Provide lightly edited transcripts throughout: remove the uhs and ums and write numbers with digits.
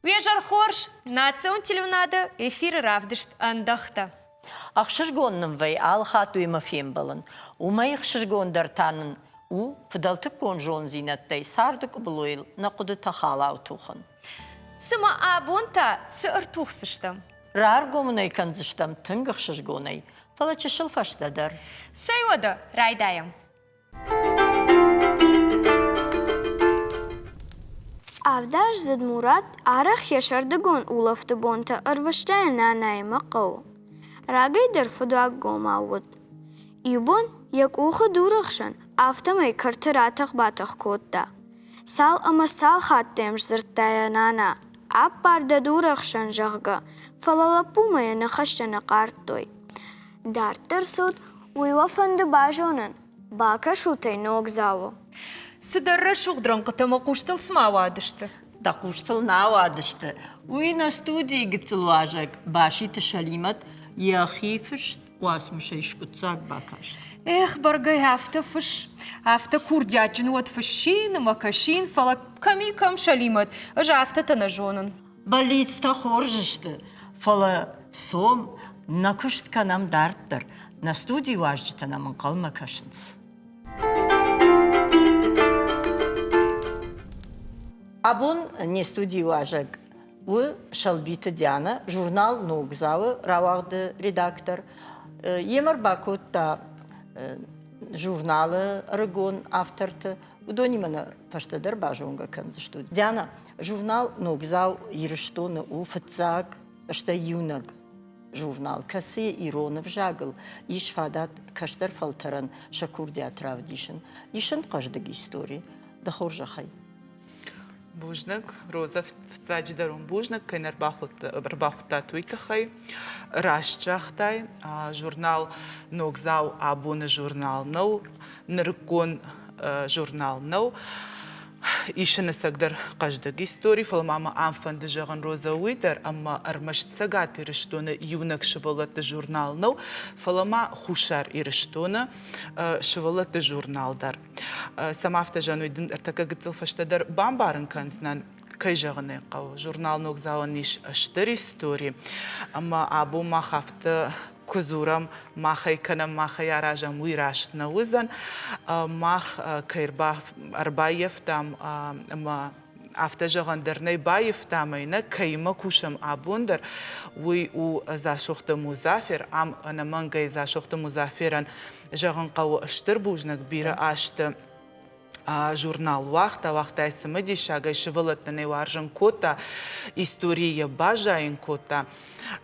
Уе зӕр хорз! Национ телеуынады эфиры равдыст Ӕндӕхтӕ. Ӕхсызгон нын вӕййы алы хатт уемӕ фембӕлын. Уымӕй ӕхсызгондӕр та нын у фыдӕлтыккон зондзинӕдтӕй царды къуыбылойыл нӕ хъуыдытӕ халау тухын. Цымӕ абон та цы ӕртухдзыстӕм? Раргом ын ӕй кӕндзыстӕм тынг ӕхсызгонӕй, фӕлӕ чысыл фӕстӕдӕр. Цӕй уӕдӕ, райдайӕм. Авдаздзыд Мурат арӕх йӕ сӕрдыгон улӕфты бонтӕ ӕрвыста йӕ нанаимӕ хъӕуы. Рагӕй дӕр фыдуаггомау уыд. Иу бон йӕ къухы дуры хсӕн, афтӕмӕй кӕрты ратӕх-батӕх кодта. Цал ӕмӕ цал хатты йӕм сдзырдта йӕ нана, аппар дӕ дуры ӕхсӕн, зӕгъгӕ, фӕлӕ лӕппумӕ йӕ ныхӕстӕ нӕ хъардтой. Дарддӕр цуд, уый уӕ фӕнды базонын? Бакӕсут ӕй ногдзауы. Цыдӕр рӕсугъд рӕнхъытӕ мӕ хъустыл цыма ауадысты. Дӕ хъустыл нӕ ауадысты. Уый нӕ студийы гыццыл уазӕг Баситы Сӕлимӕт йӕхи фыст уацмысӕй скъуыддзаг бакаст. Эх, бӕргӕ афтӕ фысс, афтӕ курдиатджын уӕд фыссин ӕмӕ кӕсин, фӕлӕ кӕм и, кӕм Сӕлимӕт, ӕз афтӕтӕ нӕ зонын. Бӕллицтӕ хорз сты, фӕлӕ цом, нӕ куыст кӕнӕм дарддӕр, нӕ студийы уазджытӕ нӕм ӕнхъӕлмӕ кӕсынц. Абон не студийы уазӕг у Сӕлбиты Дианӕ, журнал «Ногдзау-ы» рауагъды редактор. Йемӕ ӕрбакодта журналы ӕрыгон авторты. Уыдонимӕ нӕ фӕстӕдӕр базонгӕ кӕндзыстут. Диана, журнал «Ногдзау» Ирыстоны у фыццаг, стӕй иунӕг журнал, кӕцыйы ирон ӕвзагыл ис фадат кӕстӕр фӕлтӕрӕн сӕ курдиат равдисын. Ис ын хъӕздыг истори. Дӕ хорзӕхӕй. Бузныг, Роза, фыццаджыдӕр уын бузныг, кӕй нӕ ӕрбахуыдтат, уый тыххӕй. Раст загътай, журнал «Ногдзау» абоны журнал нӕу, нырыккон журнал нӕу. Ис ын ӕцӕгдӕр хъӕздыг истори, фӕлӕ ма мӕ ам фӕнды зӕгъын, Роза, уый дӕр, ӕмӕ ӕрмӕст Цӕгат Ирыстоны иунӕг сывӕллӕтты журнал нӕу, фӕлӕ ма Хуссар Ирыстоны сывӕллӕтты журнал дӕр. Цӕмӕ афтӕ зӕгъын, уый дын ӕртӕккӕ гыццыл фӕстӕдӕр бамбарын кӕндзынӕн. Кӕй зӕгъын ӕй хъӕуы, журнал «Ногдзауӕн» ис стыр истори, ӕмӕ абон мах афтӕ куы дзурӕм, мах ӕй кӕнӕм, мах ӕй аразӕм, уый раст нӕ уыдзӕн. Мах кӕй ӕрбаййӕфтам ӕмӕ афтӕ зӕгъӕн дӕр нӕй, баивтам ӕй, нӕ кӕимӕ кусӕм абон дӕр, уый у Дзасохты Музафер. Ам ӕнӕмӕнгӕй Дзасохты Музаферӕн зӕгъын хъӕуы стыр бузныг бирӕ азты журнал уагъта, уагъта цымыдисагӕй, сывӕллӕттӕн ӕй уарзын кодта, историйы йӕ баззайын кодта.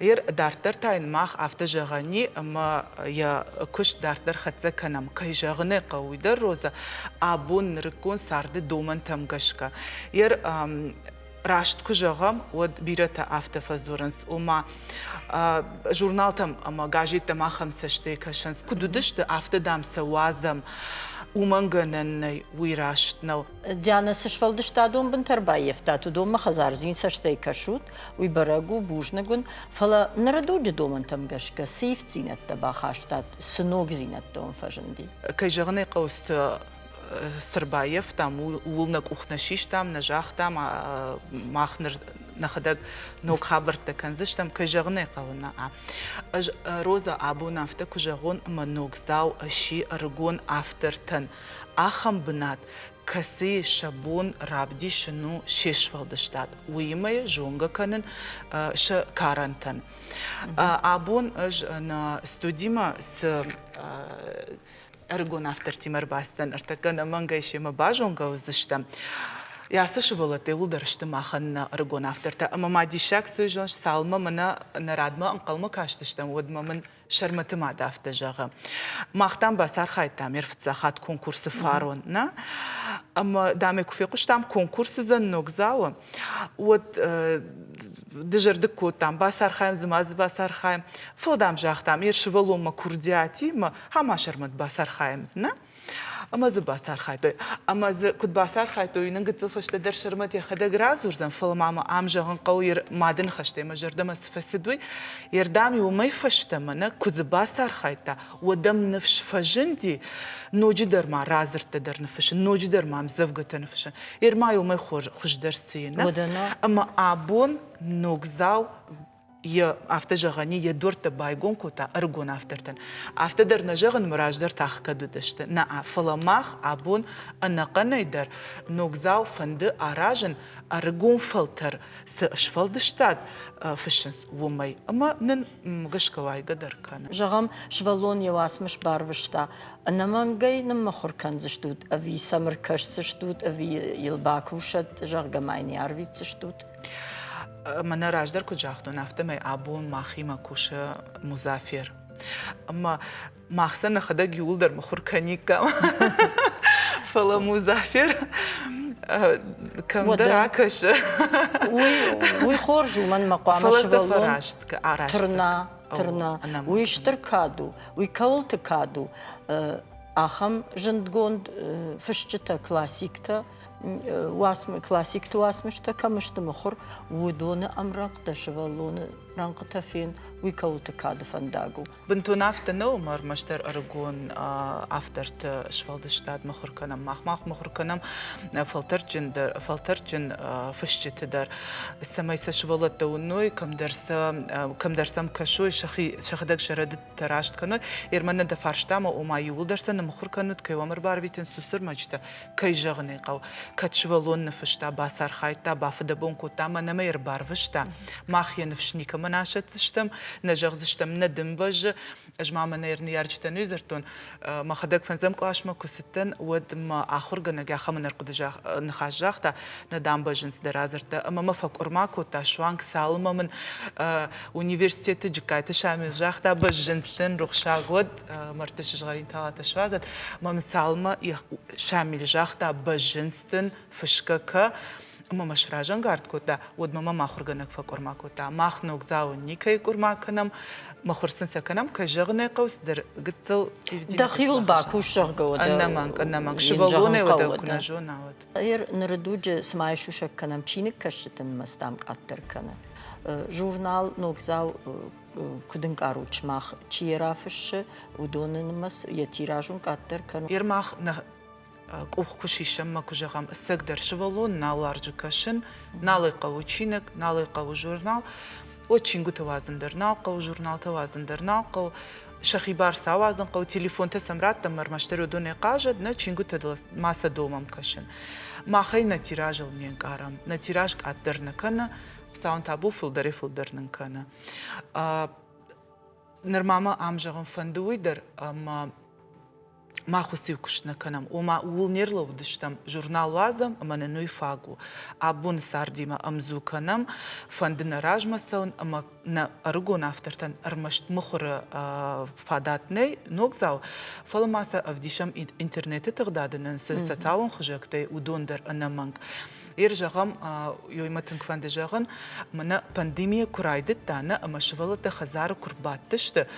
Ер дарддӕр та йын мах афтӕ зӕгъӕн и, ӕмӕ йӕ куыст дарддӕр хӕццӕ кӕнӕм. Кӕй зӕгъын ӕй хъӕуы, уый дӕр, Роза, абон нырыккон царды домӕнтӕм гӕсгӕ. Ер раст куы зӕгъӕм, уӕд бирӕтӕ афтӕ фӕдзурынц, ома журналтӕм ӕмӕ газеттӕм ахӕм цӕстӕй кӕсынц, куыд уыдысты, афтӕ, дам, сӕ уадзӕм. Уымӕн гӕнӕн нӕй, уый раст нӕу. Диана, цы сфӕлдыстадон бынтӕ ӕрбаййӕфтат, уыдонмӕ хӕдзардзин цӕстӕй кӕсут, уый бӕрӕг у, бузныг уын. Фӕлӕ ныры дуджы домӕнтӕм гӕсгӕ цы ивддзинӕдтӕ бахастат, цы ногдзинӕдтӕ уын фӕзынди? Кӕй зӕгъын ӕй хъӕуы, цы рбаййӕфтам, ууыл нӕ къух нӕ систам, нӕ загътам, мах ныр нӕхӕдӕг ног хабӕрттӕ кӕндзыстӕм, кӕй зӕгъын ӕй хъӕуы, нӕ. Ӕз, Роза, абон афтӕ куы зӕгъон, ӕмӕ ногдзау сси ӕрыгон автортӕн ахӕм бынат, кӕцыйы сӕ бон равдисын у се сфӕлдыстад, уыимӕ зонгӕ кӕнын сӕ карӕнтӕн. Абон ӕз нӕ студимӕ цы ӕрыгон автортимӕ ӕрбацыдтӕн, ӕртӕккӕ ӕнӕмӕнгӕй семӕ базонгӕ уыдзыстӕм. Ацы сывӕллӕттӕ иууылдӕр сты махӕн нӕ ӕрыгон автортӕ. Ӕмӕ ма диссаг цы зоныс, цалынмӕ мӕнӕ нӕ радмӕ ӕнхъӕлмӕ кастыстӕм, уӕдмӕ мын Сӕрмӕты мад афтӕ зӕгъы. Мах, дам, бацархайдтам ме рфыццаг хатт конкурсы фарон, нӕ? Ӕмӕ, дам, куы фехъуыстам, конкурс уыдзӕн Ногдзауы, уӕд дызӕрдыг кодтам, бацархайӕм дзы, ма дзы бацархайӕм. Фӕлӕ, дам, загътам, йе сывӕллонмӕ курдиатимӕ, ӕмӕ Сӕрмӕт бацархайӕм дзы, нӕ? Ӕмӕ дзы бацархайдтой. Ӕмӕ дзы куыд бацархайдтой, нын гыццыл фӕстӕдӕр Сӕрмӕт йӕхӕдӕг радзурдзӕн, фӕлӕ ма мӕ ам зӕгъын хъӕуы йӕ мады ныхӕстӕй мӕ зӕрдӕмӕ цы фӕцыд, уый. Йе рдӕм уымӕй фӕстӕмӕ нӕ куы дзы бацархайдта, уӕд ӕм ныфс фӕзынди, ноджыдӕр ма радзырдтӕ дӕр ныффыссын, ноджыдӕр ма ӕмдзӕвгӕтӕ ныффыссын. Ерма уымӕй хуыздӕр цы и, нӕ? Ӕмӕ абон ногдзау йӕ афтӕ зӕгъӕн йӕ дуӕрттӕ байгом кодта ӕрыгон автортӕн. Афтӕ дӕр нӕ зӕгъын, мӕ раздӕр тӕхгӕд уыдысты. Нӕ, фӕлӕ мах абон ӕнӕхъӕнӕй дӕр ногдзау фӕнды аразын ӕрыгон фӕлтӕр цы сфӕлдыстад фыссынц, уымӕй. Ӕмӕ нын гӕсгӕ уайгӕ дӕр кӕны. Зӕгъӕм, сывӕллон йӕ уацмыс барвыста, ӕнӕмӕнгӕй ныммыхуыр кӕндзыстут ӕви сӕм ӕркӕсдзыстут, ӕви йыл бакусӕд, зӕгъгӕ ма йын арвитдзыстут? Мӕнӕ раздӕр куыд загътон, афтӕмӕй абон махимӕ кусы Музафер. Ӕмӕ мах сӕ нӕхӕдӕг иууылдӕр мыхуыр кӕниккам. Фӕлӕ Музафер кӕмдӕр акӕсы. Уый хорз у, мӕнмӕ хъуамӕ сывӕллон тырна, тырна. Уый стыр кад у, уый кӕуылты кад у. Ахӕм зындгонд фысджытӕ, классиктӕ классикты уацмыстӕ кӕм сты мыхуыр, уыдоны ӕмрӕнхъ дӕ сывӕллоны рӕнхъытӕ фен, уый кӕуылты кады фӕндаг у. Бынтон афтӕ нӕу, ӕмӕ ӕрмӕстдӕр ӕрыгон авторты сфӕлдыстад мыхуыр кӕнӕм. Мах мах мыхуыр кӕнӕм фӕлтӕрдджын дӕр, фӕлтӕрдджын фысджыты дӕр, цӕмӕй сӕ сывӕллӕттӕ уыной, кӕмдӕр сӕ кӕмдӕр сӕм кӕсой, сӕхи сӕхӕдӕг сӕ рӕдыдтӕ раст кӕной. Ермӕ нӕ дӕ фарстамӕ, ома иууылдӕр сӕ ныммыхуыр кӕнут, кӕй уӕм ӕрбарвитынц уыцы ӕрмӕджытӕ, Кӕй зӕгъын ӕй хъӕуы, кӕд сывӕллон ныффыста, бацархайдта, бафыдӕбон кодта ӕмӕ нӕм ӕй ӕрбарвыста, мах йӕ ныфс никӕмӕн асӕтдзыстӕм, нӕ зӕгъдзыстӕм, нӕ дын бӕззы. Ӕз ма мӕнӕ ныййарджытӕн уый дзырдтон, мӕхӕдӕг фӕндзӕм къласмӕ куы цыдтӕн, уӕд мӕ ахуыргӕнӕг ахӕм ӕнӕрхъуыды ныхас загъта, нӕ дам бӕззынц дӕ радзырдтӕ, ӕмӕ мӕ фӕкъуырма кодта, суанг цалынмӕ мын университеты Джыккайты Шамил загъта, бӕззынц дын, рухсаг уӕд, мӕрдты сызгъӕрин талатӕ суадзӕд. Мӕ цалынмӕ Шамил загъта, бӕззынц дын, фысгӕ кӕ, ӕмӕ мӕ сразӕнгард кодта, уӕдмӕ мӕм ахуыргӕнӕг фӕкъуырма кодта. Мах ногдзауы никӕй къуырма кӕнӕм, мыхуыр сын сӕ кӕнӕм, кӕй зӕгъын ӕй хъӕуы, цыдӕр гыццыл Дӕхиуыл бакус, зӕгъгӕ, уӕдӕ. Ӕнӕмӕнг, ӕнӕмӕнг. Сывӕллонӕй уӕдӕ куы нӕ зона, уӕд. Ныры дуджы цыма сусӕг кӕнӕм, чиныгкӕсджыты нымӕц дам къаддӕр кӕны. Журнал Ногдзау куыд ӕнкъарут сымах, чи йӕ рафыссы, уыдоны нымӕц йӕ тираж уын къаддӕр кӕны? Ермах нӕ къух куы сисӕм мӕ куы зӕгъӕм, ӕцӕгдӕр сывӕллон нал уарзы кӕсын, нал ӕй хъӕуы чиныг, нал ӕй хъӕуы журнал, уӕд чингуытӕ уадзын дӕр нал хъӕуы, журналтӕ уадзын дӕр нал хъӕуы, сӕхи бар сӕ ауадзын хъӕуы, телефонтӕ сӕм раттӕм, ӕрмӕстдӕр уыдонӕй хъазӕд, нӕ чингуытӕ ма сӕ домӕм кӕсын. Махӕй нӕ тиражыл не нкъарӕм, нӕ тираж къаддӕр нӕ кӕны, Хуыцауӕн табу фылдӕрӕй-фылдӕр нын кӕны. Нырма мӕ ам зӕгъын фӕнды уый дӕр, ӕмӕ мах уыцы иу куыст нӕ кӕнӕм. Ома, ууыл не рлӕууыдыстӕм, журнал уадзӕм ӕмӕ нын уый фаг у. Абоны цардимӕ ӕмдзу кӕнӕм, фӕнды нӕ размӕ цӕуын ӕмӕ нӕ ӕрыгон автортӕн ӕрмӕст мыхуыры фадат нӕй ногдзау, фӕлӕ ма сӕ ӕвдисӕм интернеты тыгъдады нын цы социалон хызӕгтӕй, уыдон дӕр ӕнӕмӕнг. Ер зӕгъӕм, ёймӕ тынг фӕнды зӕгъын, мӕнӕ пандемия куы райдыдта, нӕ ӕмӕ сывӕллӕттӕ хӕдзары куы рбадтысты,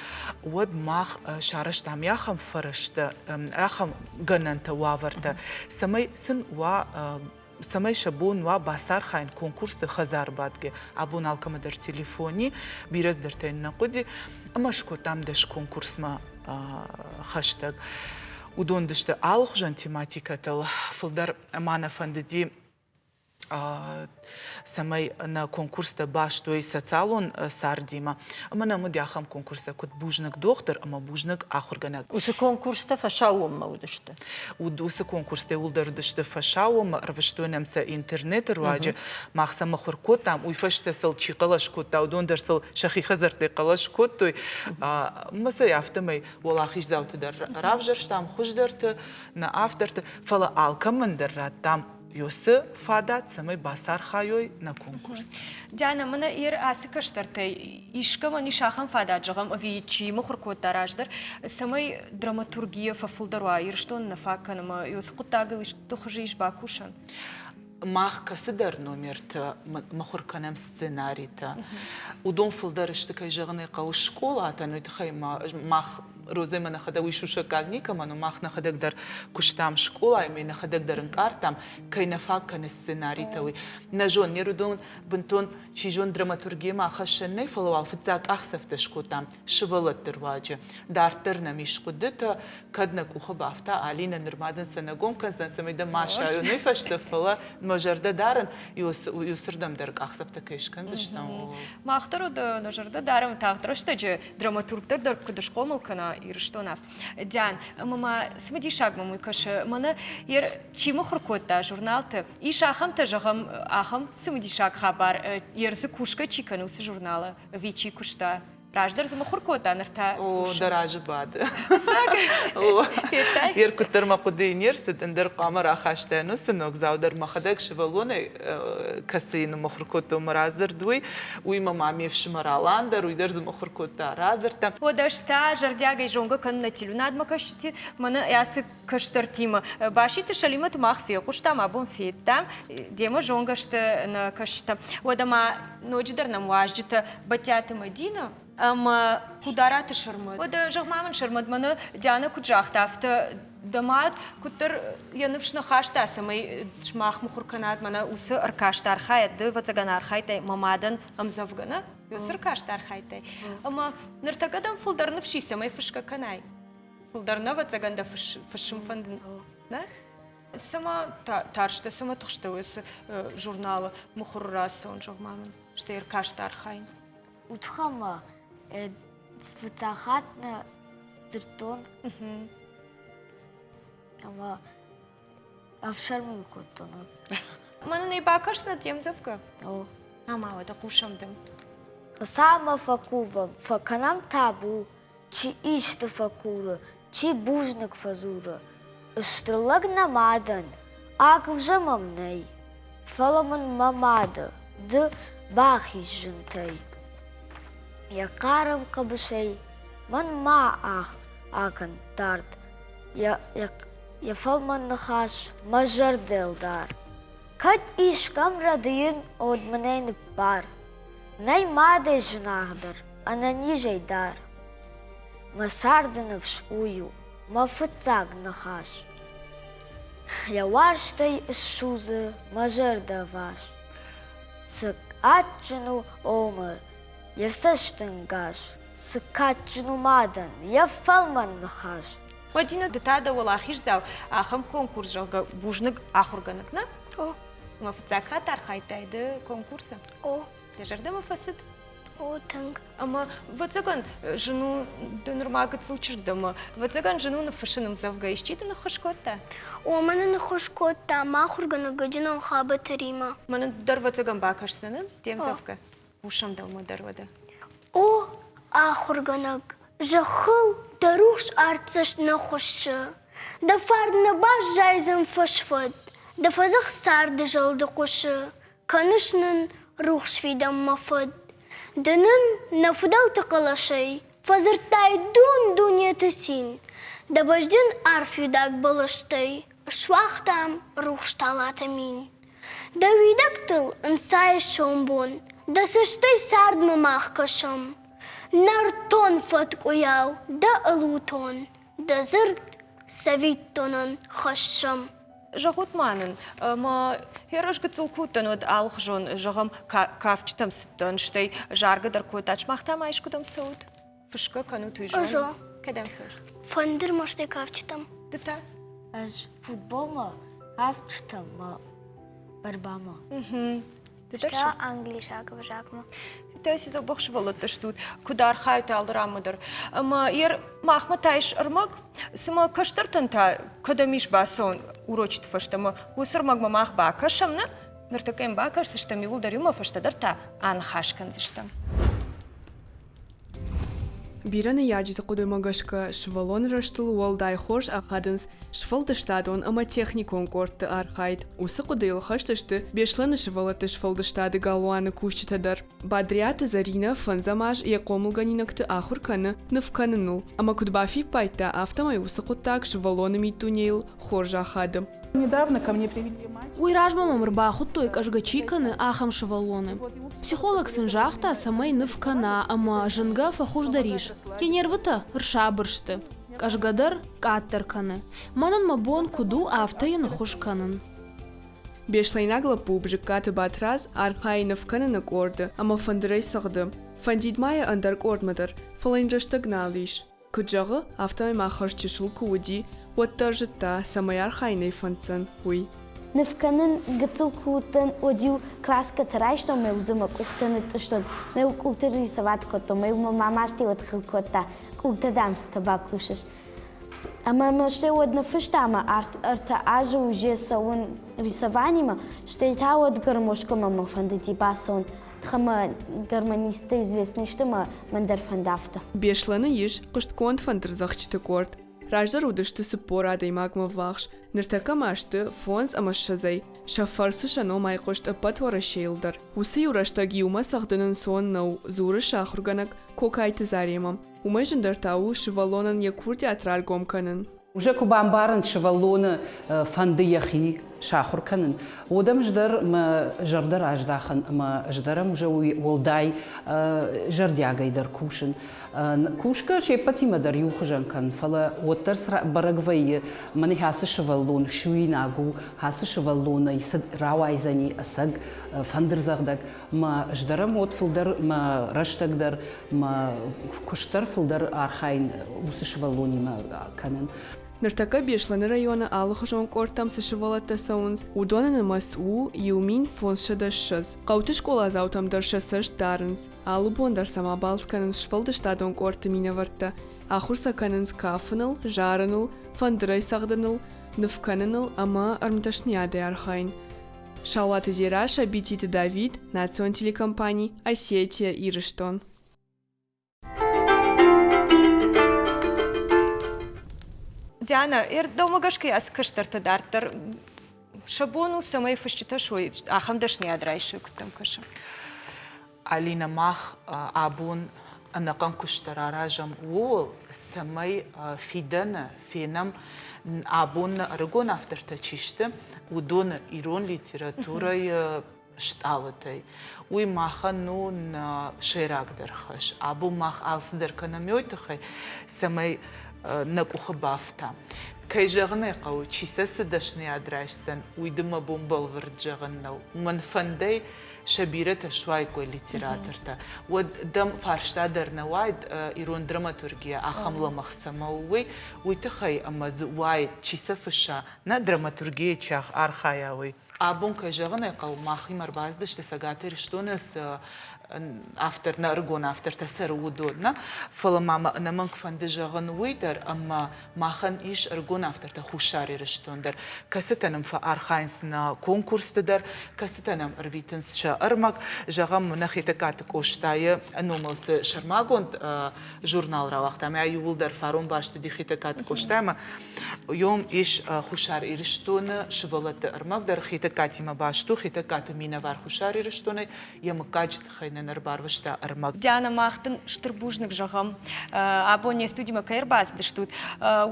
уӕд мах сарӕзтам ахӕм фӕрӕзтӕ, ахӕм гӕнӕнтӕ, уавӕртӕ, цӕмӕй сын уа цӕмӕй сӕ бон уа бацархайын конкурсты хӕдзары бадгӕ. Абон алкӕмӕ дӕр телефони, бирӕ цыдӕртӕ йын нӕ хъуыди, ӕмӕ скодтам дӕс конкурсмӕ хӕстӕг. Уыдон дысты алыхуызӕн тематикӕтыл, фылдӕр ма нӕ фӕндыди цӕмӕй нӕ конкурстӕ баст уой социалон цардимӕ. Ӕмӕ нӕм уыди ахӕм конкурстӕ, куыд Бузныг дохтыр ӕмӕ Бузныг ахуыргӕнӕг. Уыцы конкурстӕ фӕсаууонмӕ уыдысты? Уыцы конкурстӕ иууылдӕр уыдысты фӕсаууонмӕ, ӕрвыстой нӕм сӕ интернеты руаджы. Мах сӕ мыхуыр кодтам, уый фӕстӕ сыл чи хъӕлӕс кодта, уыдон дӕр сыл сӕхи хӕдзӕрттӕй хъӕлӕс кодтой. Ӕмӕ сӕ афтӕмӕй уӕлахиздзауты дӕр равзӕрстам, хуыздӕрты, нӕ авторты, фӕлӕ алкӕмӕн дӕр радтам уыцы фадат, цӕмӕй бацархайой нӕ конкурс. Диана, мӕнӕ ир ацы кӕстӕртӕй искӕмӕн ис ахӕм фадат, зӕгъӕм, ӕви чи мыхуыр кодта раздӕр, цӕмӕй драматургия фӕфылдӕр уа, Ирыстоны нӕ фаг кӕны ӕмӕ уыцы хъуыддагыл исты хуызы ис бакусӕн? Мах кӕцыдӕр номертӕ мыхуыр кӕнӕм сценаритӕ. Уыдон фылдӕр сты, кӕй зӕгъын ӕй хъӕуы, скъолатӕн, уый тыххӕй мах Розӕмӕ нӕхӕдӕг уый сусӕггаг никӕмӕн у, мах нӕхӕдӕг дӕр куыстам скъолайы, ӕмӕ нӕхӕдӕг дӕр ӕнкъардтам, кӕй нӕ фаг кӕны сценаритӕ, уый. Нӕ зон, не рыдон бынтон, чи зон, драматургийӕмӕ ахӕссӕн нӕй, фӕлӕ уал фыццаг къахдзӕфтӕ скодтам сывӕллӕтты руаджы. Дарддӕр нӕм ис хъуыдытӕ, кӕд нӕ къухы бафта, Алинӕ, нырма дын сӕ нӕ гом кӕндзӕн, цӕмӕй дӕ ма сайон уый фӕстӕ, фӕлӕ мӕ зӕрдӕ дарын, иуцырдӕм дӕр къахдзӕфтӕ кӕй скӕндзыстӕм. Мах дӕр уыд нӕ зӕрдӕ дарӕм тагъд рӕстӕджы драматургтӕ дӕр куыд схъомыл кӕна Ирыстон Диан, ӕмӕ ма цымыдисаг мӕм уый кӕсы, мӕнӕ чи мыхуыр кодта журналты, ис ахӕмтӕ, зӕгъӕм, ахӕм цымыдисаг хабар, йе рдзы кусгӕ чи кӕны, уыцы журналы, ӕви чи куыста? Раздӕр дзы мыхуыр кодта, ныр та О, дӕ разы бады. Федтай? Ер куыддӕр мӕ хъуыдыйы не рцыд, ӕндӕр хъуамӕ рахастаин уыцы ногдзау дӕр мӕхӕдӕг сывӕллонӕй кӕцыйы ныммыхуыр кодтон мӕ радзырд, уый. Уый мӕ ма ме фсымӕр Алан дӕр, уый дӕр дзы мыхуыр кодта радзырдтӕ. Уӕдӕ ӕз та зӕрдиагӕй зонгӕ кӕнын нӕ телеуынадмӕ кӕсджыты, мӕнӕ ацы кӕстӕртимӕ. Баситы Сӕлимӕты мах фехъуыстам, абон федтам, демӕ зонгӕ сты нӕ кӕсджытӕ. Уӕдӕ ма ноджыдӕр нӕм уазджытӕ Бӕттиаты Мӕдинӕ ӕмӕ Худараты Сӕрмӕт. Уӕдӕ зӕгъ-ма мын, Сӕрмӕт, мӕнӕ Дианӕ куыд загъта, афтӕ дӕ мад куыддӕр йӕ ныфс нӕ хаста, цӕмӕй сымах мыхуыр кӕнат, мӕнӕ уыцы ӕркаст архайӕд, ды, ӕвӕццӕгӕн, архайдтай мӕ мадӕн ӕмдзӕвгӕ, нӕ? Уыцы ӕркаст архайдтай. Ӕмӕ ныртӕккӕ дӕм фылдӕр ныфс и, цӕмӕй фысгӕ кӕнай? Фылдӕр нӕ, ӕвӕццӕгӕн дӕ фыссын фӕнды, нӕ? Цӕмӕ тарстӕ, цӕмӕ тыхстӕ уыцы журналы мыхуыры рацӕуын, зӕгъ-ма мын, стӕй ӕркаст архайын? Утхӕмӕ фыццаг хатт нӕ дзырдтон ӕмӕ ӕфсӕрмы кодтон. Мӕнӕн ӕй бакӕсынӕд де мдзӕвгӕ? О. Ӕмӕ уӕдӕ хъусӕм дӕм. Хуыцаумӕ фӕкувӕм, фӕкӕнӕм табу, чи исты фӕкуры, чи бузныг фӕдзуры. Стыр лӕг нӕ мадӕн, агуывзӕ мӕм нӕй, фӕлӕ мын мӕ мады ды бахиз зынтӕй. Йӕ хъарм хъӕбысӕй мӕн ма акӕн дард, йӕ фӕлмӕн ныхас мӕ зӕрдӕйыл дар. Кӕд искӕм рӕдийын, уӕд мын ӕй ныббар. Нӕй мадӕй зынаргъдӕр, ӕнӕнизӕй дӕр. Мӕ царды ныфс уый у, мӕ фыццаг ныхас. Йӕ уарзтӕй ыссудзы мӕ зӕрдӕ ӕвас. Цы адджын у омы йӕ цӕстӕнгас, цы кадджын у мадӕн йӕ фӕлмӕн ныхас. Мадина, ды та дӕ уӕлахиздзау ахӕм конкурс, зӕгъгӕ, бузныг ахуыргӕнӕг, нӕ? О. Мӕ фыццаг хатт архайдтай ды конкурсы? О. Дӕ зӕрдӕмӕ фӕцыд? О, тынг. Ӕмӕ, ӕвӕццӕгӕн, зын у ды нырма гыццыл чызг дӕ ӕмӕ, ӕвӕццӕгӕн, зын у ныффыссын ӕмдзӕвгӕ. Исчи дын ныххуыс кодта? О, мӕнӕн ныххуыс кодта мӕ ахуыргӕнӕг Гӕджынон Хабӕты Римӕ. Мӕнӕн дӕр, ӕвӕццӕгӕн, бакӕсдзӕн де мдзӕвгӕ. Хъусӕм дӕумӕ дӕр уӕдӕ. О, ахуыргӕнӕг, зӕххыл дӕ рухс артдзӕст нӕ хуыссы. Дӕ фарн нӕ баззайдзӕн фӕсфӕд, дӕ фӕдзых царды зӕлды хъуысы, кӕныс нын рухс фидӕнмӕ фӕд. Ды нын нӕ фыдӕлты хъӕлӕсӕй фӕдзырдтай дун-дунеты цин, дӕ бӕзджын арфуидаг бӕлӕстӕй суагътам рухс талатӕ мин. Дӕ уидӕгтыл ӕнцайы сомбон, дӕ цӕстӕй цардмӕ мах кӕсӕм. Нӕртон фӕткъуыйау дӕ ӕлутон, дӕ дзырд цӕвиттонӕн хӕссӕм. Зӕгъут-ма нын, ӕмӕ хӕрз гыццыл куы уыдтӕн, уӕд алыхуызон, зӕгъӕм, кафджытӕм цыдтӕн, стӕй заргӕ дӕр кодтат. Сымах та ма искуыдӕм цӕут? Фысгӕ кӕнут, уый зонын. Кӕдӕм цӕуыс? Фӕндыр мӕстӕй кафджытӕм. Ды та? Ӕз футболмӕ кафджытӕм мӕ борьбамӕ. Та англисаг ӕвзагмӕ. Фитӕси дзӕбӕх сывӕллӕттӕ стут, куыд архайут алы ранмӕ дӕр. Ӕмӕ ер махмӕ та ис ӕрмӕг, цыма кӕстӕртӕн та кӕдӕм ис бацӕуӕн урочыты фӕстӕмӕ, уыцы ӕрмӕгмӕ мах бакӕсӕм, нӕ? Ныртӕккӕ йын бакӕсдзыстӕм, иууылдӕр иумӕ фӕстӕдӕр та аныхас кӕндзыстӕм. Бирӕ ныййарджыты хъуыдымӕ гӕсгӕ, сывӕллоны рӕзтыл уӕлдай хорз ахадынц сфӕлдыстадон ӕмӕ техникон къордты архайд. Уыцы хъуыдыйыл хӕст сты Беслӕны сывӕллӕтты сфӕлдыстады галуаны кусджытӕ дӕр. Бадриаты Зӕринӕ фӕндзӕм аз йӕ хъомылгӕнинӕгты ахуыр кӕны ныв кӕныныл, ӕмӕ куыд бафиппайдта, афтӕмӕй уыцы хъуыддаг сывӕллоны миддунейыл хорз ахады. Недавно ко мне привели мальчика. Уый размӕ мӕм ӕрбахуыдтой, къӕзгӕ чи кӕны, ахӕм сывӕллоны. Психолог сын загъта, цӕмӕй ныв кӕна ӕмӕ зынгӕ фӕхуыздӕр ис. Йӕ нервытӕ рсабыр сты. Къӕзгӕ дӕр къаддӕр кӕны. Мӕнӕн мӕ бон куыд у, афтӕ йын ӕххуыс кӕнын. Беслӕйнаг лӕппу Бзыккаты Батрадз архайы ныв кӕныны къорды ӕмӕ фӕндырӕй цӕгъды. Фӕндид ма йӕ ӕндӕр къордмӕ дӕр, фӕлӕ йын рӕстӕг нал ис. Куыд зӕгъы, афтӕмӕй ма хӕрз чысыл куы уыди, уӕддӕр зыдта, цӕмӕй архайынӕй фӕнддзӕн, уый. Ныв кӕнын гыццыл куы уыдтӕн, уӕд-иу краскӕтӕ райстон, мӕ дзы мӕ къухтӕ нытътъыстон, мӕ къухты рисовать кодтон, мӕ мӕ мама стӕй хыл кодта, къухтӕ, дам, цытӕ бакусыс. Ӕмӕ мӕ стӕй уӕд ныффыста ӕмӕ ӕртӕ азы уже цӕуын рисованимӕ, стӕй та уӕд гармошкӕмӕ мӕ фӕндыди бацӕуын. Ӕмӕ гармонисттӕ известны сты ӕмӕ мӕн дӕр фӕнды афтӕ. Беслӕны ис хъуыстгонд фӕндырдзӕгъдджыты къорд. Раздӕр уыдысты 40 адӕймагмӕ ввахс, ныртӕккӕ ма сты фондз ӕмӕ ссӕдзӕй. Сӕ фӕрцы сӕ ном айхъуыст ӕппӕт Уӕрӕсейыл дӕр. Уыцы иу рӕстӕг иумӕ цӕгъдын ӕнцон нӕу, дзуры сӕ ахуыргӕнӕг Кокайты Заремӕ. Уымӕй зындӕр та у сывӕллонӕн йӕ курдиат раргом кӕнын. Уже куы бамбарын, сывӕллоны фӕнды йӕхи сахуыр кӕнын, уӕд ӕм ӕз дӕр мӕ зӕрдӕ раздахын ӕмӕ ӕз дӕр ӕм уже уый уӕлдай зӕрдиагӕй дӕр кусын. Кусгӕ се ппӕтимӕ дӕр иухуызӕн кӕнын, фӕлӕ уӕддӕр бӕрӕг вӕййы, мӕнӕ ацы сывӕллон суинаг у, ацы сывӕллонӕй цы рауайдзӕни ӕцӕг фӕндырдзӕгъдӕг. Мӕ ӕз дӕр ӕм уӕд фылдӕр мӕ рӕстӕг дӕр мӕ куыст дӕр фылдӕр архайын уыцы сывӕллонимӕ кӕнын. Ныртӕккӕ Беслӕны районы алыхуызон къордтӕм цы сывӕллӕттӕ цӕуынц, уыдоны нымӕц у 1520. Хъӕуты скъоладзаутӕм дӕр сӕ цӕст дарынц. Алы бон дӕр сӕм абалц кӕнынц сфӕлдыстадон къордты минӕвӕрттӕ, ахуыр сӕ кӕнынц кафыныл, зарыныл, фӕндырӕй цӕгъдыныл, ныв кӕныныл ӕмӕ ӕрмдӕсныйадӕй архайын. Саулаты Дзерассӕ, Бититы Давид, национ телекомпани «Осетия, Ирыстон». Диана, дӕумӕ гӕсгӕ ацы кӕстӕртӕ дарддӕр сӕ бон у, цӕмӕй фысджытӕ суой, ахӕм дӕсныйад райсой, куыд дӕм кӕсы? Алинӕ, мах абон ӕнӕхъӕн куыст дӕр аразӕм ууыл, цӕмӕй фидӕны фенӕм, абон нӕ ӕрыгон автортӕ чи сты, уыдоны ирон литературӕйы стъалытӕй. Уый махӕн у нӕ сӕйрагдӕр хӕс. Абон мах алцыдӕр кӕнӕм уый тыххӕй, цӕмӕй нӕ къухы бафта. Кӕй зӕгъын ӕй хъӕуы, чи сӕ цы дӕсныйад райсдзӕн, уый дын мӕ бон бӕлвырд зӕгъын нӕу. Уымӕн фӕндӕй сӕ бирӕтӕ суаиккой литератортӕ, уӕд дӕм фарста дӕр нӕ уаид ирон драматургийӕ ахӕм лӕмӕгъ цӕмӕ у, уый, уый тыххӕй ӕмӕ дзы уаид, чи сӕ фысса, нӕ драматургийӕ чи архайа, уый. Абон, кӕй зӕгъын ӕй хъӕуы, махимӕ ӕрбацыдысты Цӕгат Ирыстоны цы автор, нӕ ӕрыгон автортӕ цӕры, уыдон, нӕ? Фӕлӕ ма мӕ ӕнӕмӕнг фӕнды зӕгъын уый дӕр, ӕмӕ Махӕн ис ӕрыгон автортӕ Хуссар Ирыстон дӕр, кӕцытӕ нӕм фӕархайынц нӕ конкурсты дӕр, кӕцытӕ нӕм ӕрвитынц сӕ ӕрмӕг. Зӕгъӕм, нӕ Хетӕгкаты Къостайы номыл цы сӕрмагонд журнал рауагътам, ӕ иууылдӕр фарон баст уыди Хетӕгкаты Къостаймӕ. Уым ис Хуссар Ирыстоны сывӕллӕтты ӕрмӕг дӕр Хетӕгкатимӕ баст у, Хетӕгкаты минӕвар Хуссар Ирыстонӕй йӕ мыггаджы тыххӕй нын ӕрбарвыста ӕрмӕг. Диана, мах дын стыр бузныг зӕгъӕм, абон не студимӕ кӕй ӕрбацыдыстут,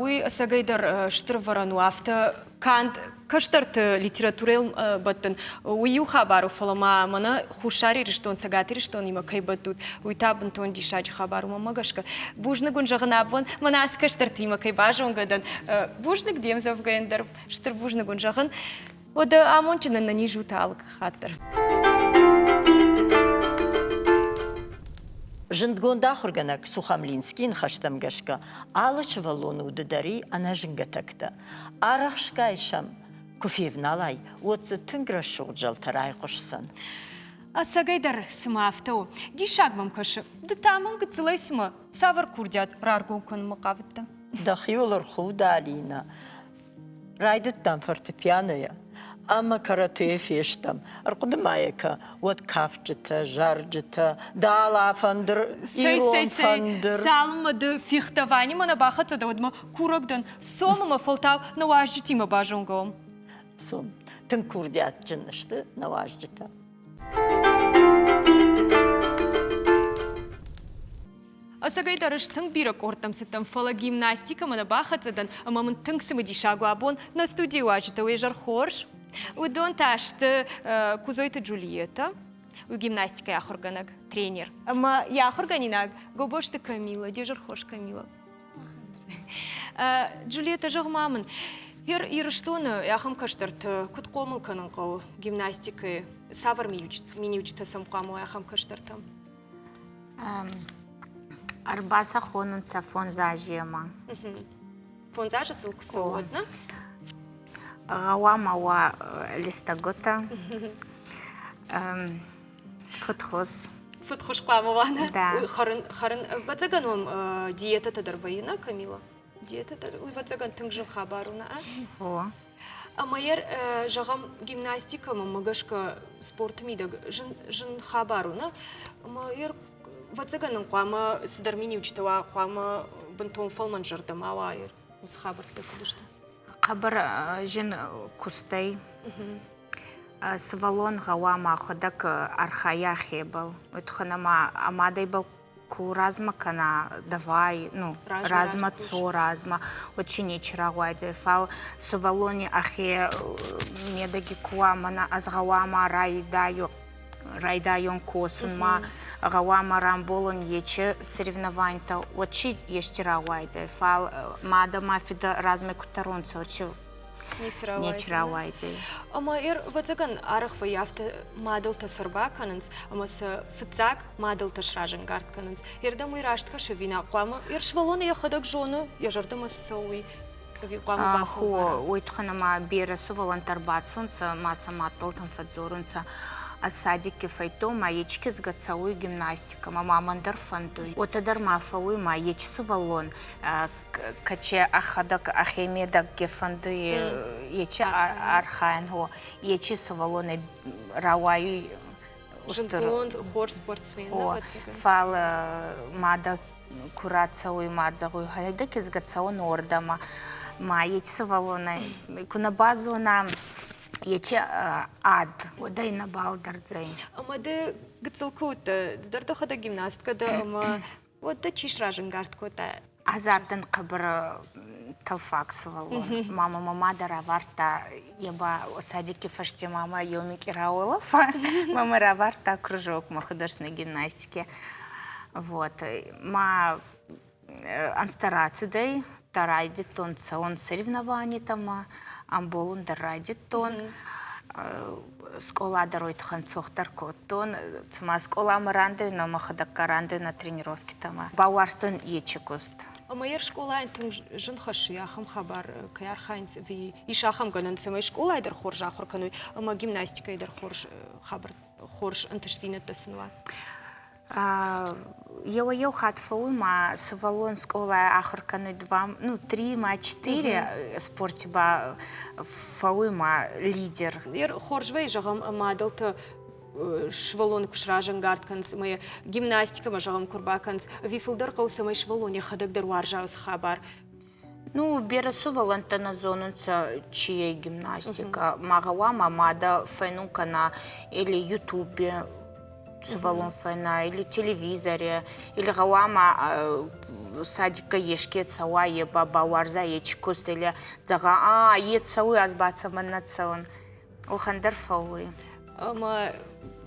уый ӕцӕгӕйдӕр стыр ӕвӕрӕн у. Афтӕ канд кӕстӕрты литературӕйыл бӕттын, уый иу хабар у, фӕлӕ ма мӕнӕ Хуссар Ирыстон, Цӕгат Ирыстонимӕ кӕй бӕттут, уый та бынтон диссаджы хабар у мӕнмӕ гӕсгӕ. Бузныг уын зӕгъын абон, мӕнӕ ацы кӕстӕртимӕ кӕй базонгӕ дӕн. Бузныг де мдзӕвгӕйӕн дӕр, стыр бузныг уын зӕгъын. Уӕдӕ амондджынӕн нӕ низ у алы хатт дӕр. Зындгонд ахуыргӕнӕг Сухомлинскийы ныхӕстӕм гӕсгӕ, алы сывӕллоны уды дӕр и ӕнӕзынгӕ тӕгтӕ. Арӕхсгай сӕм куы февналай, уӕд дзы тынг рӕсугъд зӕлтӕ райхъуысдзӕн. Ӕцӕгӕйдӕр цыма афтӕ у. Диссаг мӕм кӕсы. Ды та мын гыццылӕй цымӕ цавӕр курдиат раргом кӕнынмӕ хъавыдтӕ? Дӕхиуыл ӕрхуд, Алинӕ. Райдыдтам фортепианойӕ ӕмӕ каратэйӕ фестӕм. Ӕрхъуыды ма йӕ кӕ, уӕд кафджытӕ, зарджытӕ, дала фӕндыр, ирон фӕндыр. Цалынмӕ ды фехтованимӕ нӕ бахӕццӕ дӕ, уӕдмӕ курӕг дӕн, цом ӕмӕ фӕлтау нӕ уазджытимӕ базонгӕ уӕм. Цом. Тынг курдиатджын сты нӕ уазджытӕ. Ӕцӕг Ӕцӕгӕйдӕр ӕз тынг бирӕ къордтӕм цыдтӕн, фӕлӕ гимнастикӕмӕ нӕ бахӕццӕ дӕн ӕмӕ мын тынг цымыдисаг у абон нӕ студийы уазджытӕ уе зӕр хорз. Уыдон та сты Кузойты Джульетӕ, уый гимнастикӕйы ахуыргӕнӕг, тренер. Ӕмӕ йӕ ахуыргӕнинаг Гобозты Камила, де зӕр хорз, Камила. Джульетта, зӕгъ-ма мын, Ирыстоны ахӕм кӕстӕрты куыд хъомыл кӕнын хъӕуы гимнастикӕйы? Цавӕр миниуджытӕ сӕм хъуамӕ уа ахӕм кӕстӕртӕм? Ӕрбацӕ хонунцӕ фондзаземӕ. Фондзазы сыл куы цӕуы, уӕд нӕ? Гъӕуама уа листӕгутӕ, фудхуз. Фудхуз хъуамӕ уа, нӕ? Хӕрын, хӕрын, ӕвӕццӕгӕн уӕм диетӕтӕ дӕр вӕййы, нӕ, Камила? Диетӕтӕ, уый ӕвӕццӕгӕн тынг зын хабар у, нӕ? О. Ӕмӕ йӕ, зӕгъӕм, гимнастикӕмӕ мӕ гӕсгӕ спорты мидӕг зын, зын хабар у, нӕ? Ӕмӕ йӕ ӕвӕццӕгӕн ын хъуамӕ цыдӕр миниуджытӕ уа, хъуамӕ бынтон фӕлмӕнзӕрдӕ ма уа, уыцы хабӕрттӕ куыд сты? Хъӕбӕр зын кустӕй сывӕллон гъӕуама ӕхуӕдӕг архайа хебӕл. Уой туххӕн ӕма ӕ мадӕбӕл ку размӕ кӕна, давай, ну, размӕ цо, размӕ, уӕд си нечи рауайдзӕй. Фал сувӕллони ӕхе медӕги ку уа, мӕнӕ ӕз гъӕуама райдайон райдайон косунмӕ, гъӕуама рамболон ечи соревнованитӕ, уӕд си ести рауайдзӕй. Фал мадӕ ма фидӕ размӕ ку тӕронцӕ, уӕд си нечи рауайдзӕй. Ӕма ӕвӕццӕгӕн арӕх вӕййы афтӕ мадӕлтӕ сӕ рбакӕнынц ӕмӕ сӕ фыццаг мадӕлтӕ сразӕнгард кӕнынц. Ердӕм уый раст кӕсы ӕви нӕ? Хъуамӕ йе сывӕллоны йӕхӕдӕг зоны, йӕ зӕрдӕмӕ цы цӕуы, уый ӕви хъуамӕ бафӕлвара? Уой туххӕн ӕма берӕ сувӕллӕнттӕ ӕрбацӕунцӕ ма сӕ мадтӕлтӕн фӕдздзорунцӕ, ӕз садикки фӕйдтон, ма ечи кизгӕ цӕуй гимнастикӕмӕ, ма мӕн дӕр фӕндуй. Уотӕ дӕр ма фӕууй, ма ечи сувӕллон кӕче ӕхӕдӕг ӕхе медӕгге фӕндуй ечи архайӕн, гъо, ечи сувӕллонӕй рауайуй устур хорз спортсмен. Фал мадӕ ку рацӕуй, ма зӕгъуй, гьӕйдӕ кизгӕ цӕун уордӕмӕ. Ма ечи сувӕллонӕй ку нӕ базона ечи ад, уӕд ӕй нӕбал дӕрдзӕй. Ӕма ды гыццыл куы уыдтӕ, ды дӕр дӕхӕдӕг гимнасткӕ дӕ ӕмӕ уӕд дӕ чи сразӕнгард кодта? Ӕз адтӕн хъӕбӕр тӕлфаг сувӕллон. Мама мӕ мадӕ равардта, е ба садикки фӕсте мама еу микъи рауолӕфа. Мама равардта кружокмӕ художественной гимнастики. Вот. Ма ӕнзтӕ рацудӕй, та райдӕдтон цӕун соревнованитӕмӕ, ӕмболун дӕр райдӕдтон. Скъола дӕр уой туххӕн цохдӕр кодтон. Цума скъоламӕ рандӕй, мӕхӕдӕг ка рандӕй на тренировкитӕмӕ. Бауарзтон ечи куст. Ӕмӕ йе скъолайӕн тынг зын хӕссы ахӕм хабар, кӕй архайынц ӕви ис ахӕм гӕнӕн, цӕмӕй скъолайы дӕр хорз ахуыр кӕной ӕмӕ гимнастикӕйы дӕр хорз хабар, хорз ӕнтыстдзинӕдтӕ сын уа? Еуӕй-еу хатт фӕууй ма сувӕллон скъолай ахур кӕнуй два, ну, три ма четыре спорти ба фӕууй ма лидер. Хорз вӕййы, зӕгъӕм, мадӕлтӕ сывӕллоны куы сразӕнгард кӕнынц ӕмӕ йӕ гимнастикӕмӕ, зӕгъӕм, куы рбакӕнынц, ӕви фылдӕр хъӕуы, цӕмӕй сывӕллон йӕхӕдӕг дӕр уарза уыцы хабар? Ну, берӕ сувӕллӕнттӕ нӕ зонунцӕ, чи ӕй гимнастикӕ. Ма гъӕуама мадӕ фенун кӕна или Ютубе сувӕллон фена, или телевизоре, или гъӕуама садиккӕй еске цӕуа, е ба бауарза ечи куст, или зӕгъа, а, е цӕуй, ӕз ба цӕмӕннӕ цӕун. Уӕхӕн дӕр фӕууй. Ӕмӕ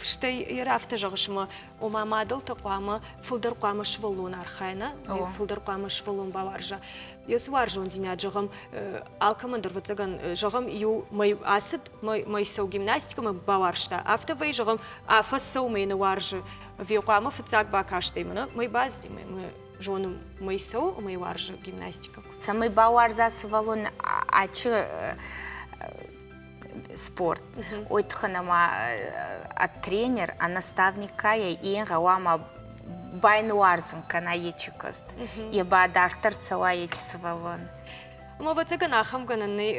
стӕй йӕ афтӕ зӕгъыс, ӕмӕ ома мадӕлтӕ хъуамӕ фылдӕр хъуамӕ сывӕллон архайа, фылдӕр хъуамӕ сывӕллон бауарза. Йӕ уарзондзинад, зӕгъӕм, алкӕмӕн дӕр, ӕвӕццӕгӕн, зӕгъӕм, иу мӕй ацыд, мӕй цӕуы гимнастикӕмӕ бауарзта. Афтӕ вӕййы, зӕгъӕм, афӕдз цӕуы мӕй нӕ уарзы. Ӕви хъуамӕ фыццаг бакастӕй мӕнӕ мӕй бацыди, мӕ зоны мӕй цӕуы ӕмӕ уарзы гимнастикӕ. Цӕмӕй бауарза сывӕллон ачы спорт. Уой туххӕн ӕма а тренер, а наставник ка ӕй, е гъӕуама байнуарзун кӕна ечи куст. Е ба дарддӕр цӕуа ечи сувӕллон. Ӕмӕ ӕвӕццӕгӕн ахӕм гӕнӕн нӕй.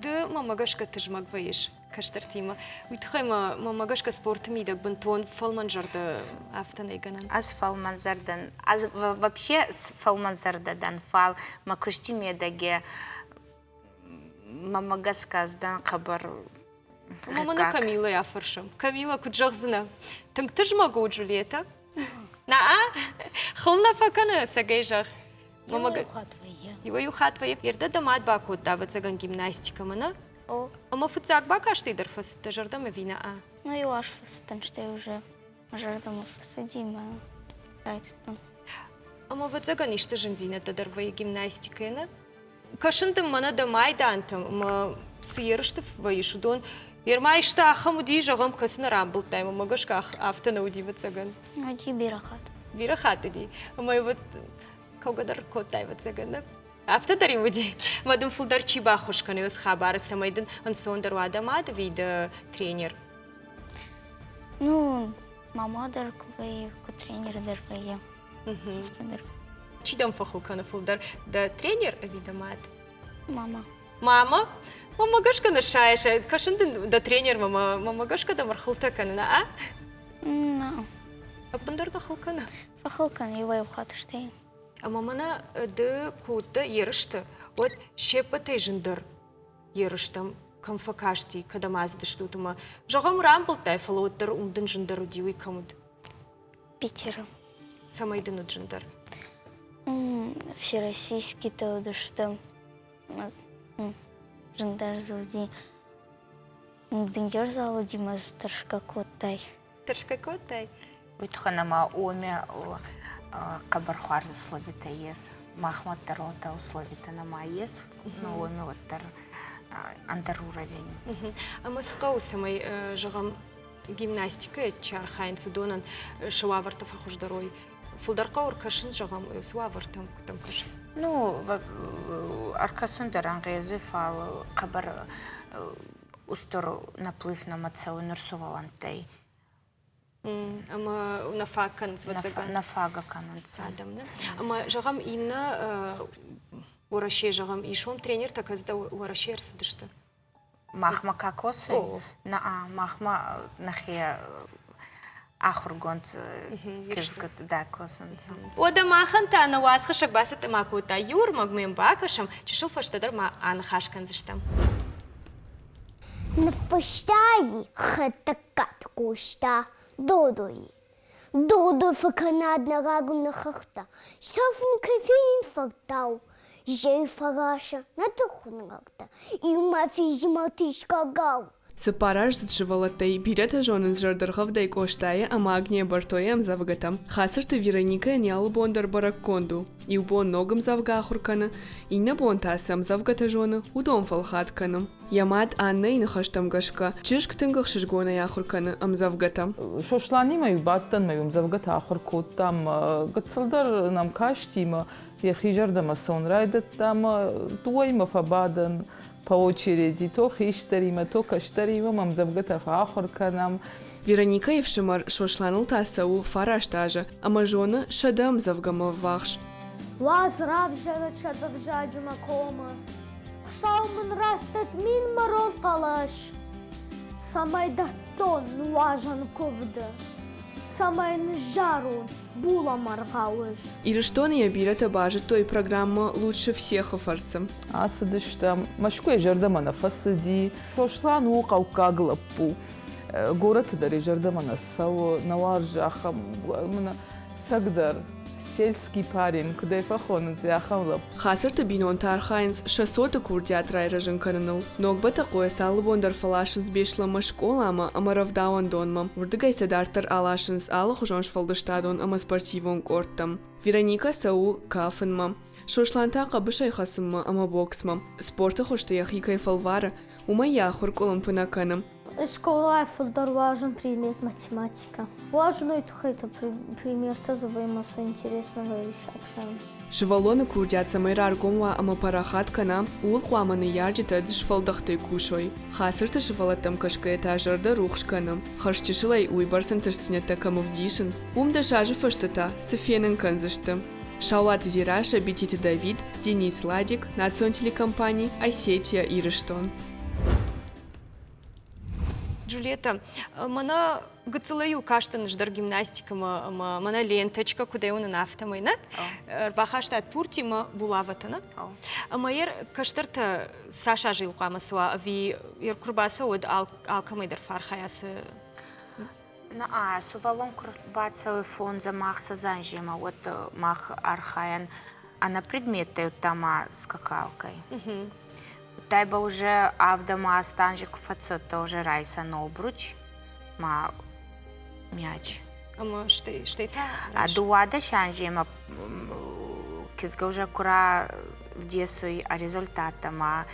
Ды мӕмӕ гӕсгӕ тызмӕг вӕййыс кӕстӕртимӕ. Уый тыххӕй мӕ мӕмӕ гӕсгӕ спорты мидӕг бынтон фӕлмӕнзӕрдӕ афтӕ нӕй гӕнӕн. Ӕз фӕлмӕнзӕрдӕн, ӕз вообще фӕлмӕнзӕрдӕ дӕн, фал мӕ кусти медӕги Мӕмӕ гӕсгӕ ӕз дӕн хъӕбӕр Мӕнӕ Камилӕйы афӕрсӕм. Камила, куыд зӕгъдзынӕ? Тынг тызмӕг у Джульетӕ? На-а? Хыл нӕ фӕкӕны, ӕцӕгӕй зӕгъ. Иуӕй-иу хатт вӕййы. Иуӕй-иу хатт вӕййы. Ердӕ дӕ мад бакодта, ӕвӕццӕгӕн, гимнастикӕмӕ, нӕ? О. Ӕмӕ фыццаг бакастӕй дӕр фӕцыд дӕ зӕрдӕмӕ ӕви нӕ-а? Ну, иу аз фӕцыдтӕн, стӕй уже мӕ зӕрдӕмӕ фӕцыди мӕ райдыдтон. Ӕмӕ, ӕвӕццӕгӕн, исты зындзинӕдтӕ дӕр вӕййы гимнастикӕйы, нӕ? Кӕсын дын мӕнӕ дӕ майдантӕм ӕмӕ цы ерысты вӕййыс, уыдон Ерма исты ахӕм уыди, зӕгъӕм, кӕцы нӕ рамбылдтай, мӕ гӕсгӕ афтӕ нӕ уыди, ӕвӕццӕгӕн. Уыди бирӕ хатт. Бирӕ хатт уыди. Ӕмӕ вот кӕугӕ дӕр кодтай, ӕвӕццӕгӕн, нӕ? Афтӕ дӕр им уыди. Ӕмӕ дын фылдӕр чи баххуыс кӕны уыцы хабары, цӕмӕй дын ӕнцондӕр уа дӕ мад ӕви дӕ тренер? Ну, мама дӕр куы вӕййы, куы тренер дӕр вӕййы. Афтӕ дӕр. Чи дӕм фӕхыл кӕны фылдӕр, дӕ тренер ӕви дӕ мад? Мама. Мама? Мама гӕсгӕ ныссайыс, кӕсын дын дӕ тренермӕ, мама гӕсгӕ дӕм ӕрхылтӕ кӕнын, а? На. Ӕппындӕр нӕ хыл кӕны? Фӕхыл кӕны иуӕй-иу хатт стӕй. Ӕмӕ мӕнӕ ды куы уыдтӕ ерысты, уӕд се ппӕтӕй зындӕр ерыстӕм кӕм фӕкасти, кӕдӕм ацыдыстут ӕмӕ, зӕгъӕм, рамбылдтай, фӕлӕ уӕддӕр уым дын зындӕр уыди, уый кӕм уыд? Питеры. Цӕмӕй дын уыд зындӕр? Всероссийскийтӕ уыдысты. Зындӕр дзы уыди. Дынджыр зал уыди мӕ дзы тӕрсгӕ кодтай. Тӕрсгӕ кодтай? Уый туххӕн ӕма уоми хъӕбӕр хуарз условитӕ ес. Махмӕ дӕр уотӕ условитӕ нӕма ес, но уоми уӕддӕр ӕндӕр уровень. Ӕма цы хъӕуы, цӕмӕй, зӕгъӕм, гимнастикӕйы чи архайынц, уыдонӕн сӕ уавӕртӕ фӕхуыздӕр уой? Фылдӕр хъӕуы ӕркӕсын, зӕгъӕм, уыцы уавӕртӕм куыдӕм кӕсын? Ну, ӕркӕсун дӕр ӕнгъезуй, фал хъӕбӕр устур наплыв нӕмӕ цӕуй нур сувӕллӕнттӕй. Ӕмӕ нӕ фаг кӕнынц, ӕвӕццӕгӕн. Нӕ фагӕ кӕнунцӕ. Адӕм, нӕ? Ӕмӕ, зӕгъӕм, иннӕ Уӕрӕсе, зӕгъӕм, ис уым тренертӕ, кӕцытӕ Уӕрӕсе ӕрцыдысты? Махмӕ ка косуй? Нӕ, махмӕ нӕхе ахуыргонд кизгутӕ дӕ косунцӕ. Уӕдӕ махӕн та нӕ уацхӕссӕг бацӕттӕ кодта иу ӕрмӕгмӕ йӕм бакӕсӕм, чысыл фӕстӕдӕр ма аныхас кӕндзыстӕм. Ныффыста Хетӕгкаты Къоста Додойы. Додой фӕкӕнӕд нӕ рагон нӕ хӕхтӕ, сӕфын кӕй фенин фӕлтау, зӕй фӕраса нӕ тыххуынгӕгтӕ, иумӕ физмӕлт искӕгау. Цыппараздзыд сывӕллӕттӕй бирӕтӕ зонынц зӕрдӕргъӕвдӕй Къостайы ӕмӕ Агния Бартойы ӕмдзӕвгӕтӕ. Хацырты Вероникӕйӕн йӕ алы бон дӕр бӕрӕггонд у. Иу бон ног ӕмдзӕвгӕ ахуыр кӕны, иннӕ бон та цы ӕмдзӕвгӕтӕ зоны, уыдон фӕлхат кӕны. Йӕ мад Аннӕйы ныхӕстӕм гӕсгӕ, чызг тынг ӕхсызгонӕй ахуыр кӕны ӕмдзӕвгӕтӕ. Сосланимӕ-иу бадтӕн мӕ-иу ӕмдзӕвгӕтӕ ахуыр кодтам. Гыццылдӕр нӕм касти мӕ йӕхи зӕрдӕмӕ цӕуын райдыдта мӕ дыууӕимӕ фӕбадӕн по очереди, то хистӕримӕ, то кӕстӕримӕ мӕ ӕмдзӕвгӕтӕ фӕахуыр кӕнӕм. Вероникӕйы фсымӕр Сосланыл та цӕуы фараст азы ӕмӕ зоны 100 ӕмдзӕвгӕмӕ ӕввахс. Уадз равзӕрӕд сӕ взаджы мӕ комы, Хуыцау мын раттӕд минмырон хъӕлӕс, цӕмӕй дӕттон нуазӕн куывды, цӕмӕй ныззарон булӕмӕргъауыз. Ирыстоны йӕ бирӕтӕ базыдтой программӕ «Лучше всех»-ы фӕрцы. Ацыдыстӕм. Мӕскуыйы зӕрдӕмӕ нӕ фӕцыди. Сослан у хъӕуккаг лӕппу. Горӕты дӕр йӕ зӕрдӕмӕ нӕ цӕуы, нӕ уарзы ахӕм цӕгдӕр сельский парень, куыд ӕй фӕхонынц, ахӕм лӕппу. Хацырты бинонтӕ архайынц сӕ цоты курдиат райрӕзын кӕныныл. Ног Бӕтӕхъойӕ сӕ алыбон дӕр фӕласынц Беслӕнмӕ скъоламӕ ӕмӕ рӕвдауӕндонмӕ. Уырдыгӕй сӕ дарддӕр аласынц алыхуызон сфӕлдыстадон ӕмӕ спортивон къордтӕм. Вероникӕ цӕуы кафынмӕ. Сослан та хъӕбысӕй хӕцынмӕ ӕмӕ боксмӕ. Спорты хуызты йӕхи кӕй фӕлвары, уымӕй йӕ ахуыр къуылымпы нӕ кӕны. Скъолайы фылдӕр уарзын предмет математикӕ. Уарзын уый тыххӕй та примертӕ дзы вӕййы цы интересного решать кӕнын. Сывӕллоны курдиат цӕмӕй раргом уа ӕмӕ парахат кӕна, ууыл хъуамӕ ныййарджытӕ дысфӕлдӕхтӕй кусой. Хацырты сывӕллӕттӕм кӕсгӕйӕ та зӕрдӕ рухс кӕны. Хӕрзчысылӕй уыйбӕрц ӕнтыстдзинӕдтӕ кӕм ӕвдисынц, уым дӕс азы фӕстӕ та цы фенын кӕндзысты? Саулаты Дзерассӕ, Бититы Давид, Денис Ладик, национ телекомпани «Осетия Ирыстон». Джульетта, мӕнӕ гыццылӕй-иу кастӕн ӕз дӕр гимнастикӕмӕ ӕмӕ мӕнӕ ленточкӕ куыдӕй уынын, афтӕмӕй, нӕ? Ӕрбахастат пуртимӕ булаватӕ, нӕ? Ӕмӕ йӕ кӕстӕртӕ цас азы йыл хъуамӕ цӕуа, ӕви йӕ куы рбацӕуӕд алкӕмӕй дӕр фӕархайа цы? На, сувӕллон ку бацӕуй фондз ӕма ӕхсӕз анземӕ, уӕд мах архайӕн ӕнӕ предметтӕй, удта ма скакалкӕй. Удта ибӕл уже авд ӕма аст анзи ку фӕццӕттӕ, уже райсӕн обруч ма мяч. Ӕма стӕй, стӕй та? А 12 анземӕ кизгӕ уже ку равдесуй ӕ результаттӕмӕ,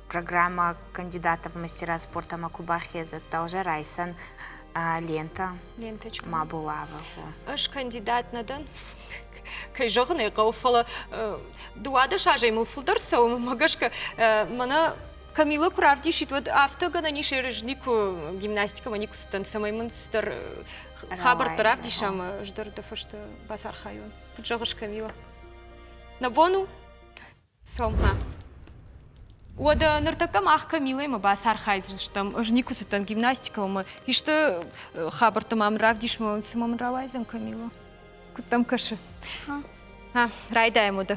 программа кандидатов в мастера спорта ма ку бахезӕд, та уже райсӕн лента. Ленточка. Ма булава. Ӕз кандидат нӕ дӕн, кӕй зӕгъын ӕй хъӕуы, фӕлӕ 12 азӕй мыл фылдӕр цӕуы, мӕ гӕсгӕ мӕнӕ Камила куы равдисит, уӕд афтӕ гӕнӕн ис ӕз никуы гимнастикӕмӕ никуы цыдтӕн, цӕмӕй мын цыдӕр хабӕрттӕ равдиса ӕмӕ ӕз дӕр дӕ фӕстӕ бацархайон. Куыд зӕгъыс, Камила? Нӕ бон у? Цом-ма. Уӕдӕ ныртӕккӕ мах Камилӕимӕ бацархайдзыстӕм. Ӕз никуы цыдтӕн гимнастикӕмӕ. Исты хабӕрттӕ ма мын равдис, цы мӕм рауайдзӕн, Камила? Куыд дӕм кӕсы? Ха, райдайӕм уӕдӕ.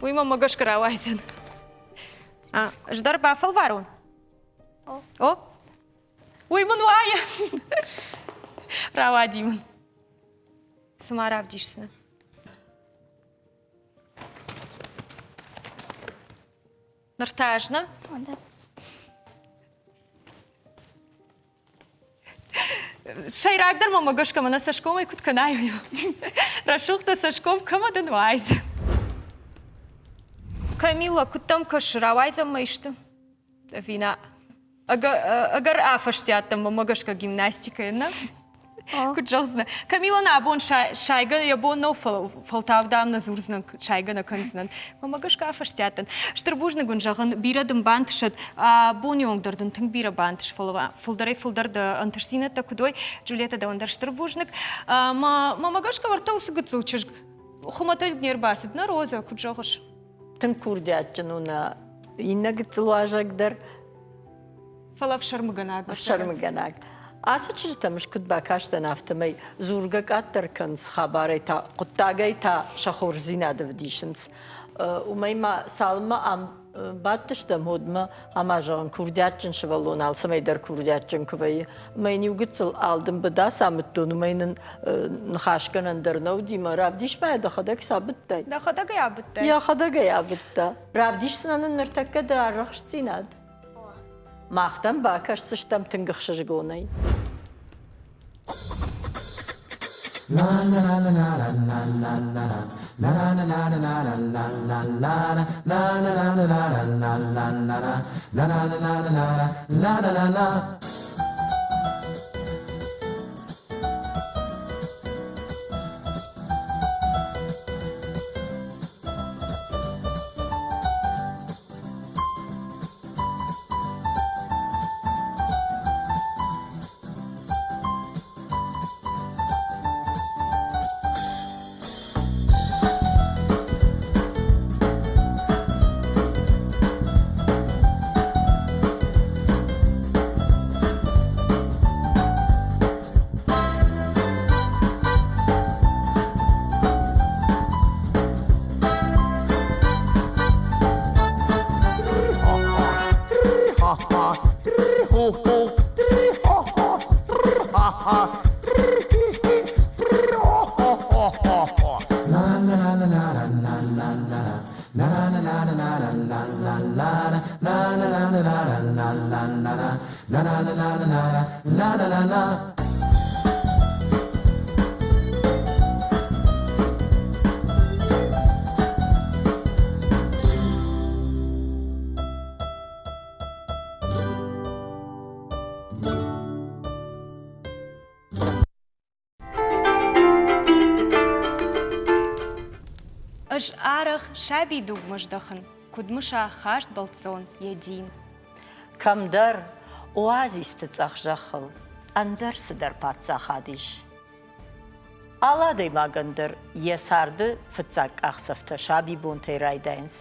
Уый мӕм гӕсгӕ рауайдзӕн. Ӕз дӕр бафӕлварон? О? Уый мын уайы. Рауади мын. Цы ма равдисдзынӕ? Ныр та ӕз нӕ? Сӕйрагдӕр мӕмӕ гӕсгӕ мӕнӕ цӕсгомӕй куыд кӕнай, рӕсугъд дӕ цӕсгом кӕмӕ дын уайдзӕн? Камила, куыд дӕм кӕсы, рауайдзӕн мӕ исты? Ӕви нӕ? Ӕгӕр афӕстиат дӕн мӕмӕ гӕсгӕ гимнастикӕйӕн, нӕ? Куыд зӕгъдзынӕ? Камилӕн абон сайгӕ йӕ бон нӕу, фӕлтау дам нӕ дзурдзынӕн, сайгӕ нӕ кӕндзынӕн. Мӕмӕ гӕсгӕ афӕстиат дӕн. Стыр бузныг уын зӕгъын, бирӕ дын бантысӕд. Абоны онг дӕр дын тынг бирӕ бантыс, фӕлӕ фылдӕрӕй-фылдӕр дӕ ӕнтыстдзинӕдтӕ куыд уой. Джульетта, дӕуӕн дӕр стыр бузныг. Мӕмӕ гӕсгӕ уӕртӕ уыцы гыццыл чызг хуымӕтӕг не рбацыд, нӕ, Розӕ, куыд зӕгъыс? Тынг курдиатджын у нӕ иннӕ гыццыл уазӕг дӕр. Фӕлӕ ӕфсӕрмыгӕнаг. Ӕфсӕрмыгӕнаг. Ацы чызджытӕм ӕз куыд бакастӕн, афтӕмӕй дзургӕ къаддӕр кӕнынц хабарӕй та, хъуыддагӕй та сӕ хорздзинад ӕвдисынц. Уымӕй ма цалынмӕ ам бадтыстӕм, уӕдмӕ ӕмӕ зӕгъын, курдиатджын сывӕллон алцӕмӕй дӕр курдиатджын куы вӕййы. Ӕмӕ йын иу гыццыл алдымбыд ацамыдтон, уымӕй нын ныхасгӕнӕн дӕр нӕ уыди мӕ равдис ма йӕ дӕхӕдӕг цы абыдтай? Дӕхӕдӕг ӕй абыдтай? Йӕхӕдӕг ӕй абыдта. Равдисдзынӕ нын ныртӕккӕ дӕ арӕхстдзинад? Мах дӕм бакӕсдзыстӕм тынг ӕхсызгонӕй. Ӕз арӕх сабидугмӕ здӕхын, куыд мыса хаст бӕлццон йӕ дин. Кӕмдӕр оазисты цъӕх зӕххыл ӕндӕр цыдӕр паддзахад ис. Алы адӕймагӕн дӕр йӕ царды фыццаг къахдзӕфтӕ сабибонтӕй райдайынц.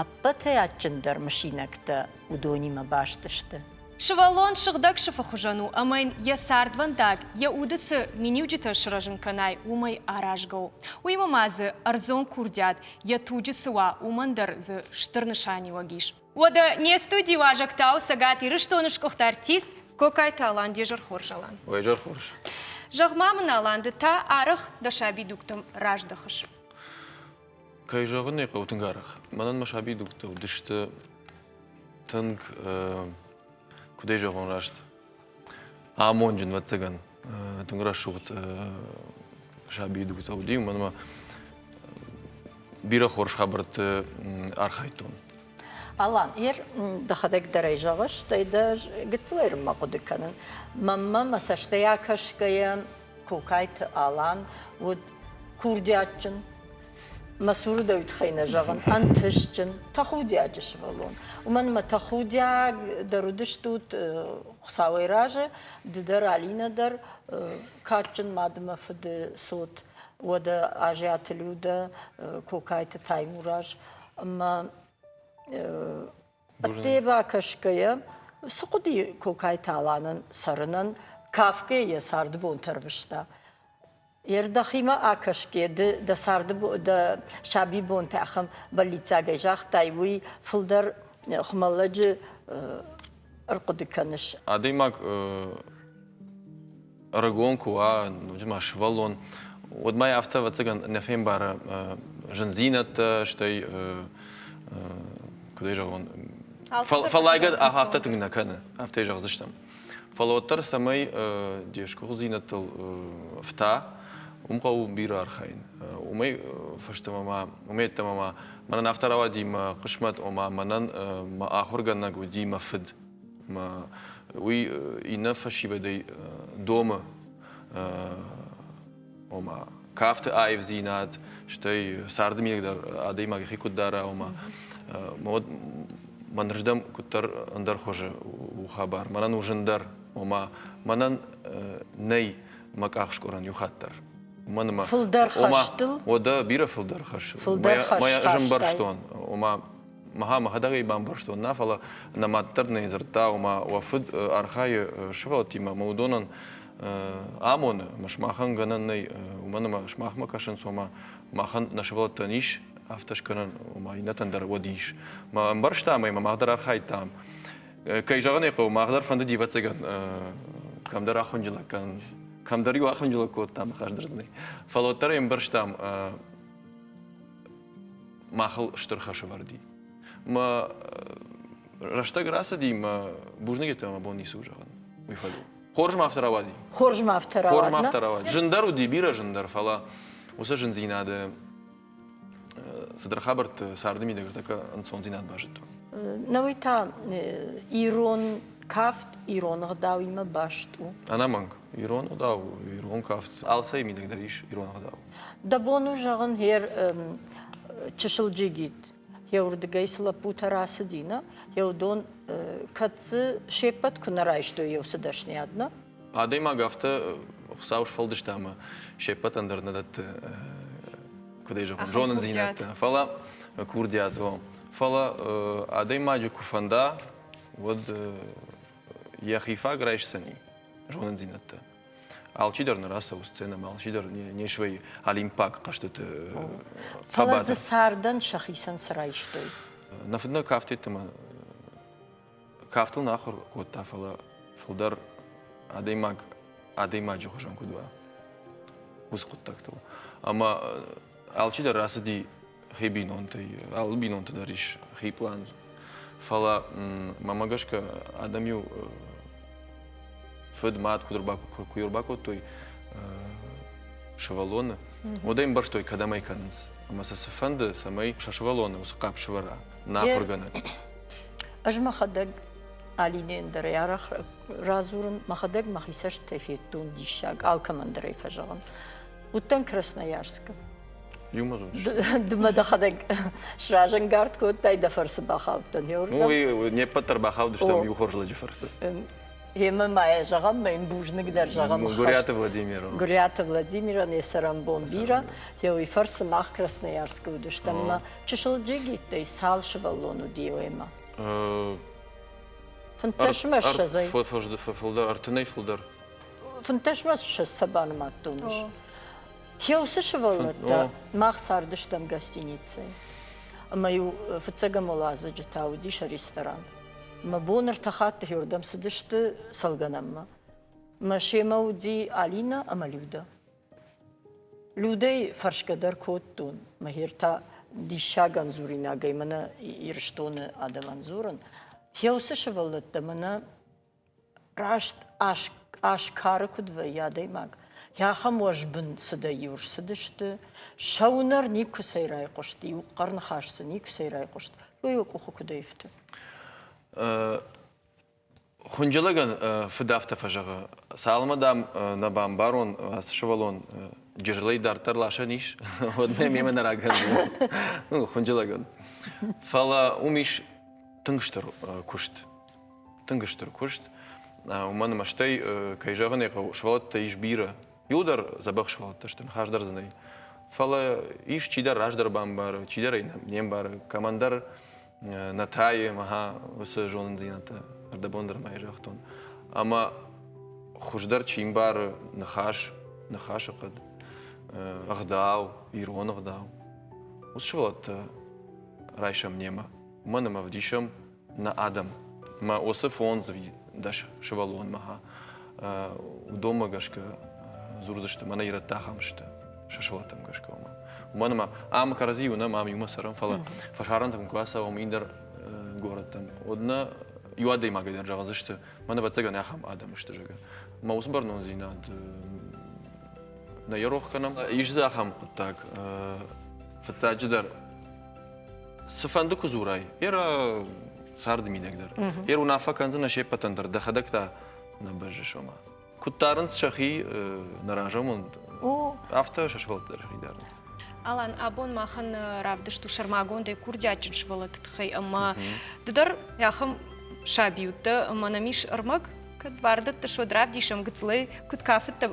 Ӕппӕтӕй адджындӕр мысинӕгтӕ уыдонимӕ баст сты. Сывӕллон сыгъдӕг сыфы хуызӕн у ӕмӕ йын йӕ цардвӕндаг, йӕ уды цы миниуджытӕ сырӕзын кӕнай, уымӕй аразгӕ у. Уыимӕ ма дзы ӕрдзон курдиат йӕ туджы цы уа, уымӕн дӕр дзы стыр нысаниуӕг ис. Уӕдӕ не студийы уазӕг та у Цӕгат Ирыстоны сгуыхт артист. Кокайты Алан, де зӕр хорз, Алан. Уӕ зӕр хорз. Зӕгъ-ма мын, Алан, ды та арӕх дӕ сабидугтӕм раздӕхыс? Кӕй зӕгъын ӕй хъӕуы, тынг арӕх. Мӕнӕн мӕ сабидугтӕ уыдысты тынг, куыдӕй зӕгъон раст, амонджын, ӕвӕццӕгӕн, тынг рӕсугъд сабидугтӕ уыди, уымӕн ӕмӕ бирӕ хорз хабӕртты архайдтон. Алан, ер дӕхӕдӕг дӕр ӕй зӕгъыс, стӕй дӕ гыццыл ӕрмӕ хъуыды кӕнын. Мӕнмӕ мӕ цӕстӕй акӕсгӕйӕ Кокайты Алан уыд курдиатджын, мӕ цуры дӕу тыххӕй нӕ зӕгъын, ӕнтыстджын, тӕхудиаджы сывӕллон. Уымӕн ӕмӕ тӕхудиаг дӕр уыдыстут Хуыцауӕй разы, ды дӕр, Алинӕ дӕр, кадджын мады мӕ фыды цот, уӕдӕ Азиаты Людӕ, Кокайты Таймураз. Ӕмӕ ӕдде бакӕсгӕйӕ, цы хъуыди Кокайты Аланӕн цӕрынӕн, кафгӕ йӕ царды бонтӕ ӕрвыста. Йе рдӕхимӕ акӕсгӕ, ды дӕ царды дӕ сабибонтӕ ахӕм бӕллиццагӕй загътай, уый фылдӕр хуымӕллӕджы ӕрхъуыды кӕныс. Адӕймаг ӕрыгон куы уа, ноджы ма сывӕллон, уӕд ма афтӕ, ӕвӕццӕгӕн, нӕ фембары зындзинӕдтӕ, стӕй, куыд ӕй зӕгъон, фӕллайгӕ афтӕ тынг нӕ кӕны, афтӕ зӕгъдзыстӕм. Фӕлӕ уӕддӕр цӕмӕй де сгуыхтдзинӕдтыл фта, уым хъӕуы бирӕ архайын. Уымӕй фӕстӕмӕ ма, уымӕй ӕддӕмӕ ма мӕнӕн афтӕ рауади мӕ хъысмӕт, ома мӕнӕн мӕ ахуыргӕнӕг уыди мӕ фыд. Мӕ уый иннӕ фӕсивӕдӕй домы ома кафты аивдзинад, стӕй царды мидӕг дӕр адӕймаг йӕхи куыд дара, ома уӕд мӕнырдӕм куыддӕр ӕндӕр хуызы у хабар. Мӕнӕн у зындӕр, ома мӕнӕн нӕй мӕ къах скъуырӕн иу хатт дӕр. Уымӕн ӕмӕ фылдӕр хӕстыл? Уӕдӕ бирӕ фылдӕр хӕс. Фылдӕр хӕс Мӕ ӕз ӕмбӕрстон, ома мӕ мӕхӕдӕг ӕй бамбӕрстон нӕ, фӕлӕ нӕ мад дӕр нӕ дзырдта, ома уӕ фыд архайы сывӕллӕттимӕ ӕмӕ уыдонӕн амоны, ӕмӕ сымахӕн гӕнӕн нӕй, уымӕн ӕмӕ сымахмӕ кӕсынц, ома махӕн нӕ сывӕллӕттӕн ис, афтӕ скӕнӕн, ома иннӕтӕн дӕр уӕд ис. Мӕ ӕмбӕрстам ӕй, мӕ мах дӕр архайдтам. Кӕй зӕгъын ӕй хъӕуы, мах дӕр фӕндыди, ӕвӕццӕгӕн, кӕмдӕр ахуынджылӕг кӕнын, кӕмдӕр-иу ахуынджылӕг кодтам ныхас дӕр дзы нӕй. Фӕлӕ уӕддӕр ӕй ӕмбӕрстам, махыл стыр хӕс ӕвӕрд и. Мӕ рӕстӕг рацыди, мӕ бузныгетӕ мӕ бон ницы у зӕгъын уый фӕдыл. Хорз ма афтӕ рауади. Хорз ма афтӕ рауад. Хорз ма афтӕ рауад. Зындӕр уыди, бирӕ зындӕр, фӕлӕ уыцы зындзинады цыдӕр хабӕртты царды мидӕг ӕртӕккӕ ӕнцондзинад базыдтон. Науи та ирон кафт ирон ӕгъдауимӕ баст у. Ӕнӕмӕнг. Ирон ӕгъдау, ирон кафт. Алцӕй мидӕг дӕр ис ирон ӕгъдау. Дӕ бон у зӕгъын, гьер чысыл джигит, йеуырдыгӕй цы лӕппутӕ рацыди, нӕ, еуыдон кӕд дзы се ппӕт куы нӕ райстой еуцы дӕсныйад, нӕ? Адӕймаг афтӕ Хуыцау сфӕлдыста ӕмӕ се ппӕтӕн дӕр нӕ дӕтты, куыд ӕй зӕгъон, зонындзинӕдтӕ, фӕлӕ курдиат, о. Фӕлӕ адӕймаджы куы фӕнда, уӕд йӕхи фаг райсдзӕни зонындзинӕдтӕ. Алчидӕр нӕ рацӕуы сценӕмӕ, алчидӕр не свӕййы олимпаг хъӕзтыты. Фӕлӕ дзы цардӕн сӕхицӕн цы райстой? Нӕ фыд нӕ кафтеттӕмӕ кафтыл нӕ ахуыр кодта, фӕлӕ фылдӕр адӕймаг адӕймаджы хуызӕн куыд уа, уыцы хъуыддӕгтыл. Ӕмӕ алчидӕр рацыди хи бинонтӕй, алы бинонты дӕр ис хи пълан. Фӕлӕ мӕмӕ гӕсгӕ адӕм-иу фыд, мад куыд куы ӕрбакодтой сывӕллоны, уӕд ӕй ӕмбӕрстой, кӕдӕм ӕй кӕнынц. Ӕмӕ сӕ цы фӕнды, цӕмӕй сӕ сывӕллоны уыцы хъӕп сывӕра нӕ ахуыргӕнӕг. Ӕз мӕхӕдӕг Алинӕйӕн дӕр ӕй арӕх радзурын, мӕхӕдӕг мӕхи цӕстытӕй федтон диссаг, алкӕмӕн дӕр ӕй фӕзӕгъын. Уыдтӕн Красноярскы. Иумӕ Ды мӕ дӕхӕдӕг сразӕнгард кодтай, дӕ фӕрцы бахаудтӕн. Ну, уый не ппӕт дӕр бахаудыстӕм иу хорз лӕджы фӕрцы. Гъемӕ ма йӕ зӕгъӕм, мӕ йын бузныг дӕр зӕгъӕм. Гуыриаты Владимирӕн. Гуыриаты Владимирӕн йӕ цӕрӕнбон бирӕ. Йӕ уый фӕрцы мах Красноярскы уыдыстӕм. Мӕ чысыл джигиттӕй цал сывӕллон уыди уемӕ? Фынддӕсмӕ ссӕдзӕй. Фылдӕр, ӕртынӕй фылдӕр. Фынддӕсмӕ ссӕдз сӕ банымадтон ӕз. Хеусы сывӕллӕттӕ мах цардыстӕм гостиницӕйы. Ӕмӕ-иу фыццӕгӕм уӕладзыджы та уыдис ресторан. Мӕ бон ӕртӕ хатты хёрдӕм цыдысты цӕлгӕнӕнмӕ. Мӕ семӕ уыди Алинӕ ӕмӕ Людӕ. Людӕй фӕрсгӕ дӕр кодтон. Мӕ хер та диссагӕн дзуринагӕй мӕнӕ Ирыстоны адӕмӕн дзурын. Хеусы сывӕллӕттӕ мӕнӕ раст ас кары куыд вӕййы адӕймаг, ахӕм уӕзбын цыдӕй-иу рцыдысты, сӕ уынӕр никуыцӕй райхъуыст, иу хъӕр ныхас дзы никуыцӕй райхъуыст, уый уӕ къухы куыд ӕфты? Хуынджылӕгӕн фыд афтӕ фӕзӕгъы, цалынмӕ, дам, нӕ бамбарон, ацы сывӕллон джызылӕй дарддӕр ласӕн ис, уӕд нӕ мемӕ нӕ ракӕндзӕн. Ну, хуынджылӕгӕн. Фӕлӕ уым ис тынг стыр куыст. Тынг стыр куыст. Уымӕн ӕмӕ стӕй, кӕй зӕгъын ӕй хъӕуы, сывӕллӕттӕ ис бирӕ. Иуылдӕр дзӕбӕх сывӕллӕттӕ сты, ныхас дӕр дзы нӕй. Фӕлӕ ис чидӕр раздӕр бамбары, чидӕр ӕй не мбары, кӕмӕндӕр нӕ тайы, ӕмӕ уыцы зонындзинӕдтӕ ӕрдӕбон дӕр ма йӕ загътон. Ӕмӕ хуыздӕр чи мбары ныхас, ныхасы хъӕд, ӕгъдау, ирон ӕгъдау, уыцы сывӕллӕттӕ райсӕм немӕ. Уымӕн ӕмӕ ӕвдисӕм нӕ адӕм. Мӕ уыцы фондз дӕс сывӕллонмӕ уыдонмӕ гӕсгӕ дзурдзысты, мӕнӕ ирӕттӕ ахӕм сты сӕ сывӕллӕттӕм гӕсгӕ уымӕ. Уымӕн ӕмӕ ам кӕрӕдзи уынӕм, ам иумӕ цӕрӕм, фӕлӕ фӕсарӕнтӕм куы ацӕуӕм ӕндӕр горӕттӕм, уӕд нӕ иу адӕймагӕй дӕр зӕгъдзысты, мӕн ӕвӕццӕгӕн ахӕм адӕм сты, зӕгъгӕ. Мӕ уыцы бӕрнондзинад нӕ йӕ рох кӕнӕм. Ис дзы ахӕм хъуыддаг, фыццаджыдӕр цыфӕнды куы дзурай, йе царды мидӕг дӕр, йе уынаффӕ кӕндзынӕ се ппӕтӕн дӕр, дӕхӕдӕг та нӕ бӕззыс ома. Куыд дарынц сӕхи нӕ разамонд, афтӕ сӕ сывӕллӕттӕ дӕр сӕхи дарынц. Алан, абон махӕн равдыст у сӕрмагондӕй курдиатджын сывӕллӕтты тыххӕй ӕмӕ ды дӕр ахӕм саби уыдтӕ ӕмӕ нӕм ис ӕрмӕг, кӕд бар дӕттыс, уӕд равдисӕм гыццылӕй куыд кафыдтӕ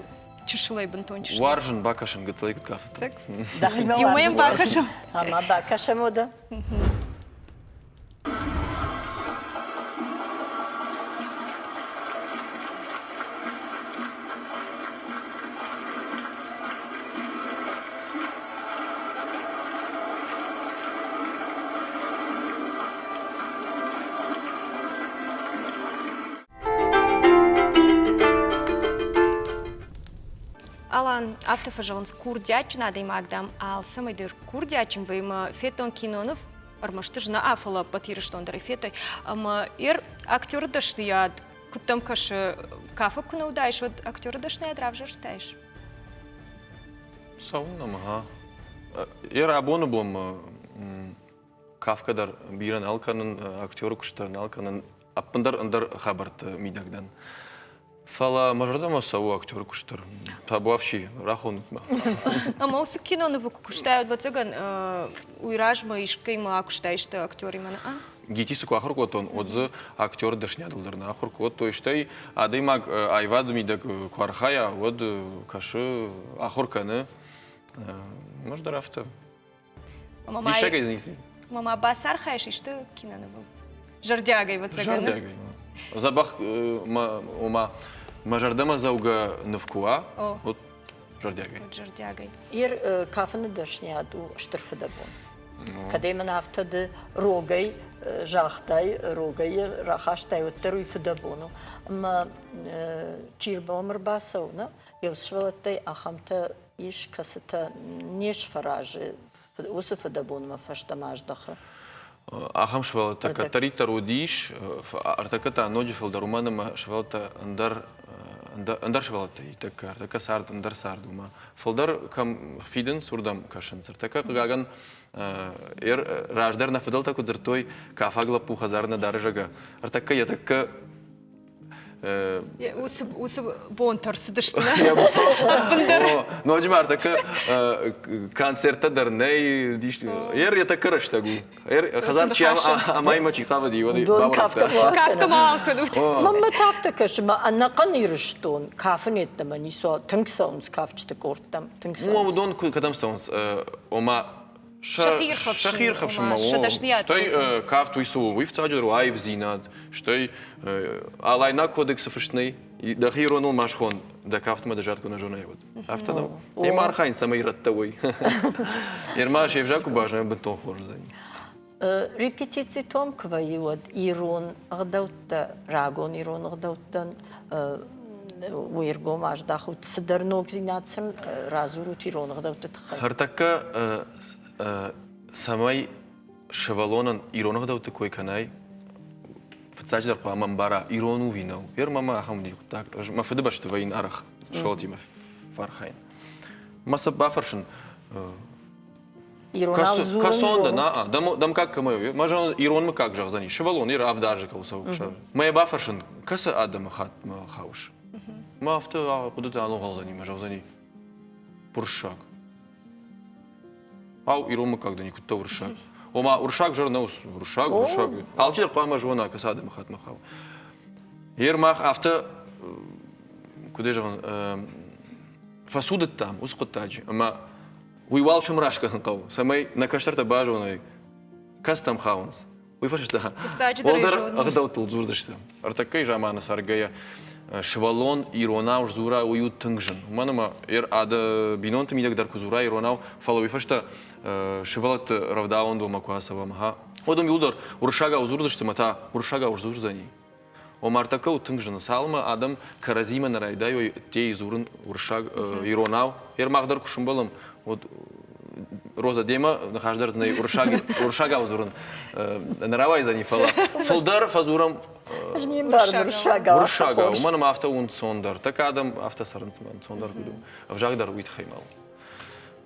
чысылӕй бынтон чысылӕй. Уарзын бакӕсын гыццылӕй куыд кафыдтӕ. Иумӕ йӕм бакӕсӕм. Ӕмӕ бакӕсӕм уӕдӕ. Алан, афтӕ фӕзӕгъынц, курдиатджын адӕймаг, дам, алцӕмӕй дӕр курдиатджын вӕййы ӕмӕ федтон киноныв, ӕрмӕст ӕз нӕ, фӕлӕ ӕппӕт Ирыстон дӕр ӕй федтой. Ӕмӕ ер актеры дӕсныйад куыд дӕм кӕсы, кафӕг куы нӕ уыдаис, уӕд актеры дӕсныйад равзӕрстаис? Цӕуылнӕ ма, ха? Ер абоны бонмӕ кафгӕ дӕр бирӕ нал кӕнын, актеры куыст дӕр нал кӕнын, ӕппындӕр ӕндӕр хабӕртты мидӕг дӕн. Фӕлӕ мӕ зӕрдӕмӕ цӕуы актеры куыст дӕр. Табуафси, рахонут мӕ. Ӕмӕ уыцы кинонывы куы куыстай, ӕвӕццӕгӕн, уый размӕ искӕимӕ акуыстаис дӕ актеримӕ, нӕ? ГИТИСы куы ахуыр кодтон, уӕд дзы актеры дӕсныйадыл дӕр нӕ ахуыр кодтой. Стӕй адӕймаг аивады мидӕг куы архайа, уӕд кӕсы, ахуыр кӕны. Ӕз дӕр афтӕ. Диссагӕй дзы ницы. Мама, бацархайыс исты кинонывыл? Зӕрдиагӕй, ӕвӕццӕгӕн. Зӕрдиагӕй. Дзӕбӕх, ома, мӕ зӕрдӕмӕдзӕугӕ ныв куы уа, уӕд зӕрдиагӕй. Зӕрдиагӕй. Ер кафыны дӕсныйад у стыр фыдӕбон. Кӕд ӕй мын афтӕ ды рогӕй загътай, рогӕй рахастай, уӕддӕр уый фыдӕбон у. Ӕмӕ чи рбом ӕрбацӕуы, нӕ, йӕ сывӕллӕттӕй ахӕмтӕ ис, кӕцытӕ не сфӕразы уыцы фыдӕбонмӕ фӕстӕмӕ аздӕхы. Ахӕм сывӕллӕттӕ кӕддӕриддӕр уыдис, ӕртӕккӕ та ноджы фылдӕр, уымӕн ӕмӕ сывӕллӕттӕ ӕндӕр ӕндӕр сывӕллӕттӕ тӕккӕ ӕртӕккӕ цард ӕндӕр цард уымӕ. Фылдӕр кӕм фидынц, уырдӕм кӕсынц. Ӕртӕккӕ, хъыгагӕн, раздӕр нӕ фыдӕлтӕ куыд дзырдтой, кафаг лӕппу хӕдзары нӕ дары, зӕгъгӕ, ӕртӕккӕ йӕ тӕккӕ Уыцы бонтӕ рцыдысты, нӕ? Ӕппындӕр. Ноджы ма ӕртӕккӕ концерттӕ дӕр нӕй. Ер йӕ тӕккӕ рӕстӕг у. Хӕдзар чи амайынмӕ чи хъавыди, уӕд Кафгӕ ма алкӕнут. Мӕнмӕ та афтӕ кӕсы, мӕ ӕнӕхъӕн Ирыстон кафын йеддӕмӕ ницуал тынг цӕуынц кафджыты къордтӕм, тынг цӕуынц. Уыдон кӕдӕм цӕуынц? Ома сӕхи ирхӕфсынмӕ. Стӕй кафт уый цы у? Уый фыццаджыдӕр у аивдзинад, стӕй алайнаг кодексы фыст нӕй. Дӕхи ироныл ма схон, дӕ кафтмӕ дӕ зард куы нӕ зонай, уӕд. Афтӕ нӕу? Йемӕ архайын, цӕмӕй ирӕттӕ уой. Ерма се взаг куы базонай, бынтон хорз уыдзӕни. Репетицитом куы вӕййы, уӕд ирон ӕгъдӕуттӕ, рагон ирон ӕгъдӕуттӕн уе ргом аздахут, цыдӕр ногдзинад сын радзурут ирон ӕгъдӕутты тыххӕй. Ӕртӕккӕ цӕмӕй сывӕллонӕн ирон ӕгъдӕутты кой кӕнай, фыццаджыдӕр хъуамӕ ӕмбара, ирон у ӕви нӕу. Ер мӕмӕ ахӕм уыди хъуыддаг. Ӕз мӕ фыдыбӕсты вӕййын арӕх сывӕллӕттимӕ фӕархайын. Мӕ сӕ бафӕрсын, Кӕсон дӕ, на, дӕм как кӕмӕй у? Мӕ зӕгъын, ирон мыггаг зӕгъдзӕни. Сывӕллон ир авдазы кӕуы цӕуы. Мӕ йӕ бафӕрсын, кӕцы адӕмы хаттмӕ хауыс? Мӕ афтӕ хъуыдыты аныгъуылдзӕни, мӕ зӕгъдзӕни, уырыссаг. Ау, ирон мыггаг дӕ никуыдта уырыссаг. Ома, уырыссаг зӕр нӕу, уырыссаг, уырыссаг. Алчидӕр хъуамӕ зона, кӕцы адӕмы хаттмӕ хауы. Ер мах афтӕ, куыд ӕй зӕгъын, фӕцудыдтам уыцы хъуыддаджы, ӕмӕ уый уал сымраст кӕнын хъӕуы, цӕмӕй нӕ кӕстӕртӕ базоной, кӕцытӕм хауынц. Уый фӕстӕ уӕлдӕр ӕгъдӕуттыл дзурдзыстӕм. Ӕртӕккӕйы заманы цӕргӕйӕ сывӕллон иронау сдзура, уый у тынг зын. Уымӕн ӕмӕ ады бинонты мидӕг дӕр куы дзура иронау, фӕлӕ уый фӕстӕ сывӕллӕтты рӕвдауӕндонмӕ куы ацӕуӕм, уӕд уым иуылдӕр уырыссагау дзурдзысты ӕмӕ та уырыссагау сдзурдзӕни. Ома ӕртӕккӕ у тынг зын. Цалынмӕ адӕм кӕрӕдзимӕ нӕ райдайой ӕддейы дзурын уырыссаг иронау, Ермах дӕр куы сымбӕлӕм, уӕд Роза, демӕ ныхас дӕр нӕй уырыссаг, уырыссагау дзурын нӕ рауайдзӕни, фӕлӕ фылдӕр фӕдзурӕм уырыссагау. Уырыссагау, уымӕн ӕмӕ афтӕ у ӕнцондӕр. Тӕккӕ адӕм афтӕ цӕрынц, ӕмӕ ӕнцондӕр куыд у. Ӕвзаг дӕр уый тыххӕй мӕлы.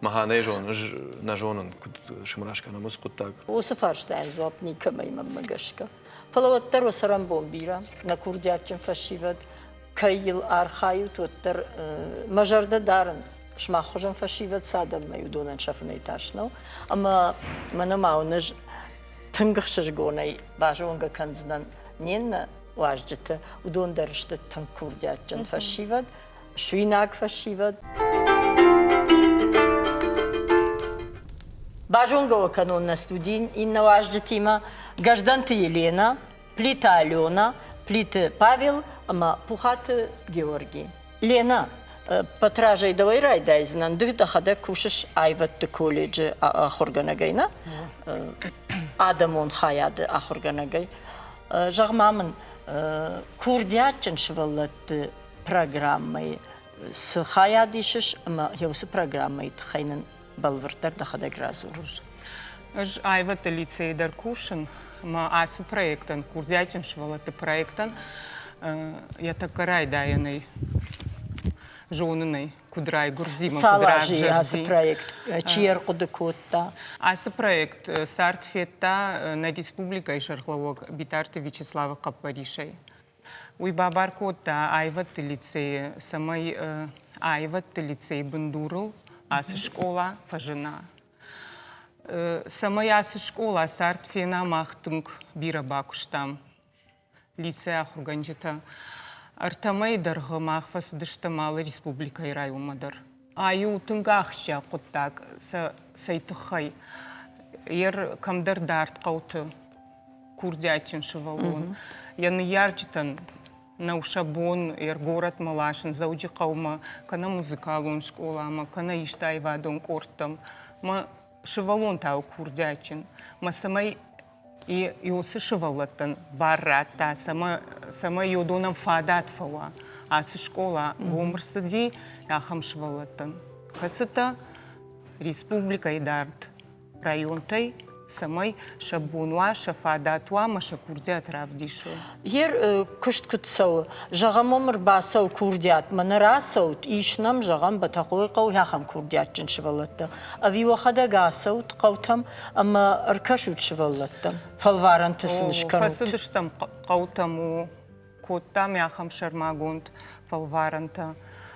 Мӕ нӕ зонын, ӕз нӕ зонын, куыд сымраст кӕнӕм уыцы хъуыддаг. Уыцы фарстайӕн дзуапп никӕмӕй мӕнмӕ гӕсгӕ. Фӕлӕ уӕддӕр уӕ цӕрӕнбон бирӕ, нӕ курдиатджын фӕсивӕд, кӕй йыл архайут, уӕддӕр мӕ зӕрдӕ дарын, сымах хуызӕн фӕсивӕд цы адӕммӕ уыдонӕн сӕфынӕй тас нӕу. Ӕмӕ мӕнӕ ма уын ӕз тынг ӕхсызгонӕй базонгӕ кӕндзынӕн не ннӕ уазджыты, уыдон дӕр сты тынг курдиатджын фӕсивӕд, суинаг фӕсивӕд. Базонгӕ уӕ кӕнон нӕ студийы иннӕ уазджытимӕ Гӕздӕнты Еленӕ, Плиты Алена, Плиты Павел ӕмӕ Пухаты Георги. Лена, Патражӕй дӕуӕй райдайдзынӕн. Ды дӕхӕдӕг кусыс аивӕдты колледжы ахуыргӕнӕгӕй, нӕ? Адӕмон хайады ахуыргӕнӕгӕй. Зӕгъ-ма мын, курдиатджын сывӕллӕтты программӕйы цы хайад исыс ӕмӕ уыцы программӕйы тыххӕй нын бӕлвырддӕр дӕхӕдӕг радзурыс. Ӕз аивӕдты лицейы дӕр кусын ӕмӕ ацы проектӕн, курдиатджын сывӕллӕтты проектӕн йӕ тӕккӕ райдайӕнӕй зонынӕй, куыд райгуырди ӕмӕ Цал куыд азы равзӕрди. ацы проект чи ӕрхъуыды кодта? Ацы проект цард федта нӕ республикӕйы сӕргълӕууӕг Битарты Вячеславы хъӕппӕрисӕй. Уый бабар кодта аивӕдты лицейы, цӕмӕй аивӕдты лицейы бындурыл ацы скъола фӕзына. Цӕмӕй ацы скъола цард фена, мах тынг бирӕ бакуыстам лицейы ахуыргӕнджытӕ. Ӕртӕ мӕйы дӕргъы мах фӕцыдыстӕм алы республикӕйы районмӕ дӕр. Ай у тынг ахсджиаг хъуыддаг, цӕй тыххӕй. Ер кӕмдӕр дард хъӕуты курдиатджын сывӕллон. Йӕ ныййарджытӕн нӕу сӕ бон йӕ горӕтмӕ ласын Дзӕуджыхъӕумӕ, кӕнӕ музыкалон скъоламӕ, кӕнӕ исты аивадон къордтӕм. Мӕ сывӕллон та у курдиатджын. Мӕ цӕмӕй уыцы сывӕллӕттӕн бар радта, цӕмӕй уыдонӕн фадат фӕуа ацы скъола гом ӕрцыди ахӕм сывӕллӕттӕн, кӕцытӕ республикӕйы дард районтӕй, цӕмӕй сӕ бон уа, сӕ фадат уа ӕмӕ сӕ курдиат равдисой. Ер куыст куыд цӕуы? Зӕгъӕм, уым ӕрбацӕуы курдиатмӕ, нӕ рацӕут, ис нӕм, зӕгъӕм, Бӕтӕхъойы хъӕуы ахӕм курдиатджын сывӕллӕттӕ. Ӕви уӕхӕдӕг ацӕут хъӕутӕм ӕмӕ ӕркӕсут сывӕллӕттӕм, фӕлварӕнты сын скӕнут? Фӕцыдыстӕм хъӕутӕм, о, кодтам ахӕм сӕрмагонд фӕлварӕнтӕ,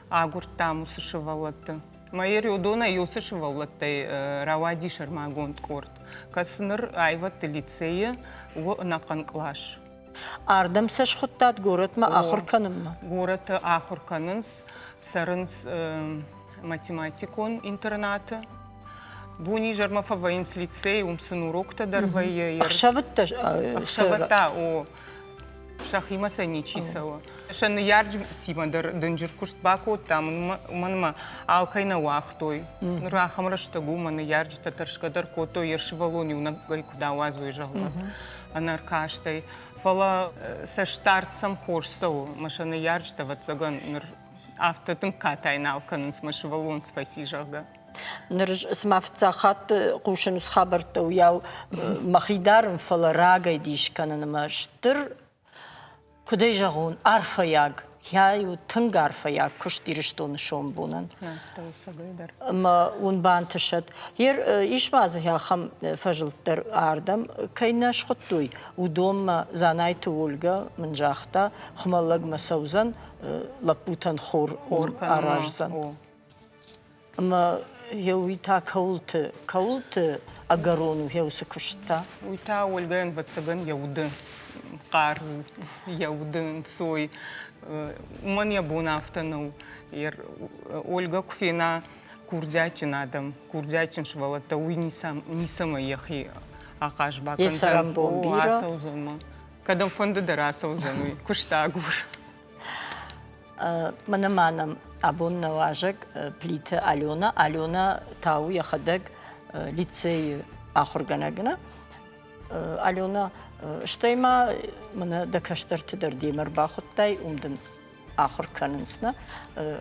агуырдтам уыцы сывӕллӕтты. Мӕ уыдонӕй уыцы сывӕллӕттӕй рауади сӕрмагонд къорд, кӕцы ныр аивӕдты лицейы у ӕнӕхъӕн кълас. Ардӕм сӕ схуыдтат горӕтмӕ ахуыр кӕнынмӕ? Горӕты ахуыр кӕнынц, цӕрынц математикон интернаты. Бонизӕрмӕ фӕвӕййынц лицейы, уым сын уроктӕ дӕр вӕййы. Ӕхсӕвыттӕ? Ӕхсӕвыттӕ, о. Сӕхимӕ сӕ ничи цӕуы. Сӕ ныййарджытимӕ дӕр дынджыр куыст бакодтам, уымӕн ӕмӕ алкӕй нӕ уагътой. Ныр ахӕм рӕстӕг у, мӕ ныййарджытӕ тӕрсгӕ дӕр кодтой, йӕ сывӕллон иунӕгӕй куыд ауадзой, зӕгъгӕ, ӕнӕркастӕй. Фӕлӕ цӕстдард сӕм хорз цӕуы, мӕ сӕ ныййарджытӕ, ӕвӕццӕгӕн, ныр афтӕ тынг катай нал кӕнынц, мӕ сывӕллон цы фӕци, зӕгъгӕ. Ныр цыма фыццаг хатт хъусын уыцы хабӕрттӕ, уыйау мӕхи дарын, фӕлӕ рагӕй дис кӕнын ӕмӕ стыр, куыд ӕй зӕгъон, арфӕйаг, йӕ у тынг арфӕйаг куыст Ирыстоны сомбонӕн. Ӕмӕ уын бантысӕд. Ис ма дзы ахӕм фӕзылд дӕр ардӕм кӕй нӕ схуыдтой, уыдонмӕ Дзанайты Ольгӕ мын загъта, Хуымӕллӕгмӕ цӕудзӕн, лӕппутӕн хор араздзӕн. Ӕмӕ йӕ уый та кӕуылты, кӕуылты ӕгӕрон у йӕ уыцы куыст та? Уый та Ольгӕйӕн, ӕвӕццӕгӕн, йӕ уды хъару, йӕ уды нцой. Уымӕн йӕ бон афтӕ нӕу. Ольгӕ куы фена курдиатджын адӕм, курдиатджын сывӕллӕттӕ, уый ницӕмӕй йӕхи ахъаз бакӕндзӕн. О, ацӕудзӕн ма. Кӕдӕмфӕнды дӕр ацӕудзӕн уый куыстагур. Мӕнӕ ма нӕм абон нӕ уазӕг Плиты Алена. Алена та у йӕхӕдӕг лицейы ахуыргӕнӕг. Нӕ? Алена, стӕй ма мӕнӕ дӕ кӕстӕрты дӕр демӕ ӕрбахуыдтай, уым дын ахуыр кӕнынц. Нӕ?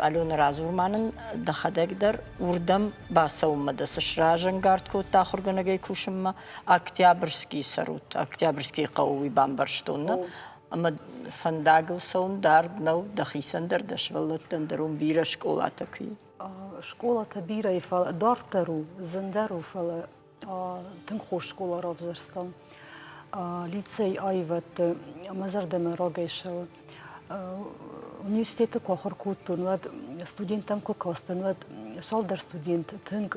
Алена, радзур ма нын дӕхӕдӕг дӕр уырдӕм бацӕуынмӕ дӕ цы сразӕнгард кодта ахуыргӕнӕгӕй кусынмӕ? Октябрьскийы цӕрут, Октябрьскийы хъӕуы уый бамбӕрстон, нӕ? Ӕмӕ фӕндагыл цӕуын дард нӕу, дӕхицӕн дӕр, дӕ сывӕллӕттӕн дӕр уым бирӕ скъолатӕ куы и. Скъолатӕ бирӕ, фӕлӕ дарддӕр у, зындӕр у, фӕлӕ тынг хорз скъола равзӕрстам. Лицей аивӕдты мӕ зӕрдӕмӕ рагӕй цӕуы. Университеты куы ахуыр кодтон, уӕд студенттӕм куы кастӕн, уӕд цалдӕр студент тынг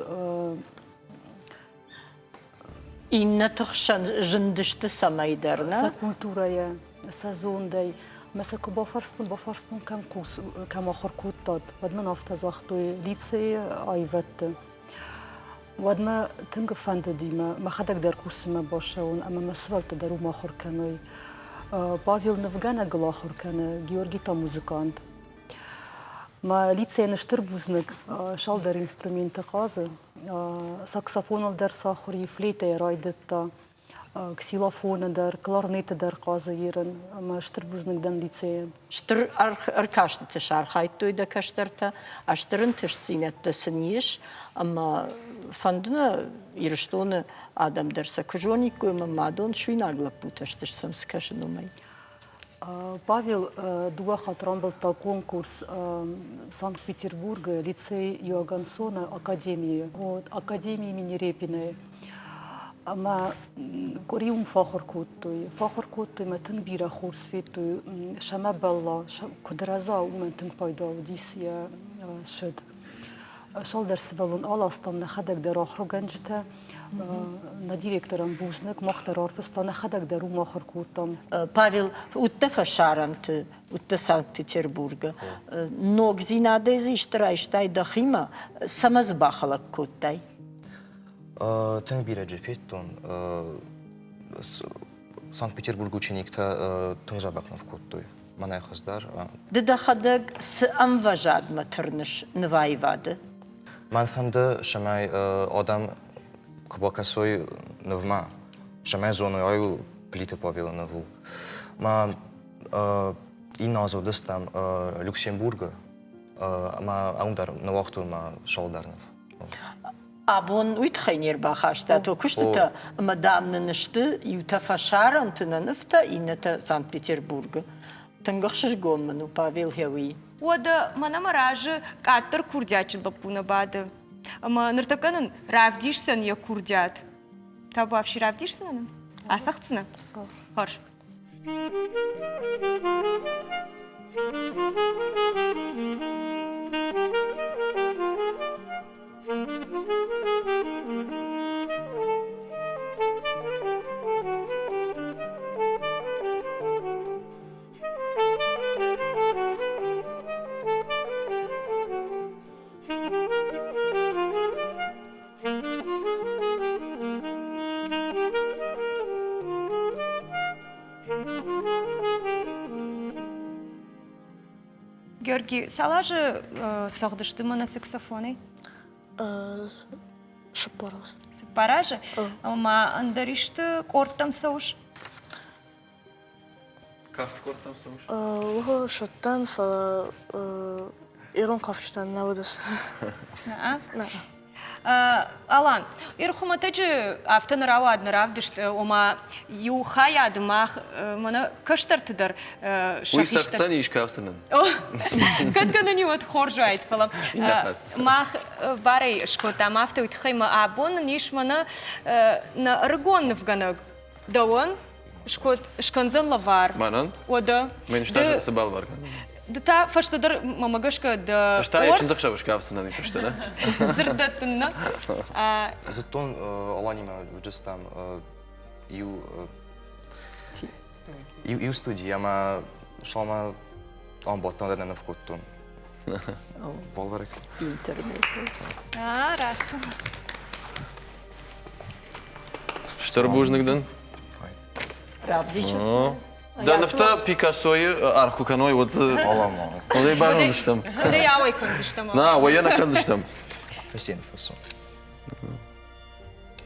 Иннӕты хсӕн зындысты цӕмӕйдӕр, нӕ? Сӕ культурӕйӕ, сӕ зондӕй. Мӕ сӕ куы бафарстон, бафарстон, кӕм, кус, кӕм ахуыр кодтат, уӕд мын афтӕ загътой, лицейы аивӕдты. Уӕд мӕ тынг фӕндыди мӕ мӕхӕдӕг дӕр кусынмӕ бацӕуын ӕмӕ мӕ сывӕллӕттӕ дӕр уым ахуыр кӕной. Павел нывгӕнӕгыл ахуыр кӕны, Георгий та музыкант. Мӕ лицейӕн стыр бузныг, цалдӕр инструменты хъазы. Саксофоныл дӕр сахуыр и, флейтӕйӕ райдыдта, ксилофоны дӕр, кларнеты дӕр хъазы ерын ӕмӕ стыр бузныг дӕн лицейӕн. Стыр ӕркастыты сархайдтой дӕ кӕстӕртӕ, стыр ӕнтыстдзинӕдтӕ сын ис ӕмӕ фӕнды нӕ Ирыстоны адӕм дӕр сӕ куы зониккой ӕмӕ мадон суинаг лӕппутӕ сты сӕм скӕсын уымӕй. Павел дыууӕ хатт рамбылдта конкурс Санкт-Петербургы лицей Иогансона академийы, вот, академии имени Репиной. Ӕмӕ къуыри уым фӕхуыр кодтой. Фӕхуыр кодтой мӕ тынг бирӕ хорз федтой. Сӕмӕ бӕлла, куыд рӕза, уымӕн тынг пайда уыдис йӕ сыд. Цалдӕр сывӕллон аластам нӕхӕдӕг дӕр ахуыргӕнджытӕ. Нӕ директорӕн бузныг, мах дӕр арфыста, нӕхӕдӕг дӕр уым ахуыр кодтам. Павел, уыдтӕ фӕсарӕнты, уыдтӕ Санкт-Петербургы. Ногдзинадӕй дзы исты райстай дӕхимӕ? Цӕмӕ дзы бахӕлӕг кодтай? Тынг бирӕ джы федтон. Санкт-Петербургы учениктӕ тынг дзӕбӕх ныв кодтой. Мӕнӕй хуыздӕр. Ды дӕхӕдӕг цы ӕмвӕзадмӕ тырныс нываивады? Мӕн фӕнды, цӕмӕй адӕм куы бакӕсой нывмӕ, цӕмӕй зоной, ай у Плиты Павелы ныв у. Мӕ иннӕ аз уыдыстӕм Люксембургы ӕмӕ ам дӕр ныуагътой мӕ сӕлдӕр ныв. Абон уый тыххӕй не рбахаста то куыстытӕ ӕмӕ, дам, нын сты иутӕ фӕсарӕнты нӕ нывтӕ, иннӕтӕ Санкт-Петербургы. Тынг ӕхсызгон мын у, Павел Хеуи. Уӕдӕ мӕнӕ мӕ разы къаддӕр курдиатджын лӕппу нӕ бады. Ӕмӕ ныртӕккӕ нын равдисдзӕн йӕ курдиат. Табуафси равдисдзынӕ нын? Ацӕгъддзынӕ? Хорз. Георги, цал азы цӕгъдысты мӕнӕ саксофонӕй? 4 азы. 4 азы? Ӕмӕ ӕндӕр исты къордтӕм цӕуыс? Кафты къордтӕм цӕуыс? Уый сыдтӕн, фӕлӕ ирон кафджытӕ нӕ уыдысты. Нӕ? Алан, ир хуымӕтӕджы афтӕ нӕ рауад нӕ равдыст, ома иу хайады мах мӕнӕ кӕстӕрты дӕр Уый цӕгъддзӕн ис кафдзынӕн. Кӕд гӕнӕн уӕд хорз уаид, фӕлӕ мах барӕй скодтам афтӕ, уый тыххӕй мӕ абон нын ис мӕнӕ нӕ ӕрыгон нывгӕнӕг дӕуӕн скӕндзӕн лӕвар. Мӕнӕн? Уӕдӕ. Мӕн та цы балвар кӕндзӕн? Ды та фӕстӕдӕр мӕмӕ гӕсгӕ дӕ Ӕз та йӕ чындзӕхсӕвы скафдзынӕн фӕстӕ, нӕ? Дзырд дӕттын, нӕ? Зыдтон, Аланимӕ уыдыстӕм иу иу студийы ӕмӕ салмӕ ам бадтӕн дӕр нӕ ныв кодтон. Балварӕг. Интернет. А, рацу. Стыр бузныг дын. Равдисы. Дӕ нывтӕ Пикассойы аргъ куы кӕной, уӕд дзы уӕд ӕй базондзыстӕм. Уӕд ӕй ауӕй кӕндзыстӕм. На, уӕйӕ нӕ кӕндзыстӕм. Фӕстейы ныффыссон.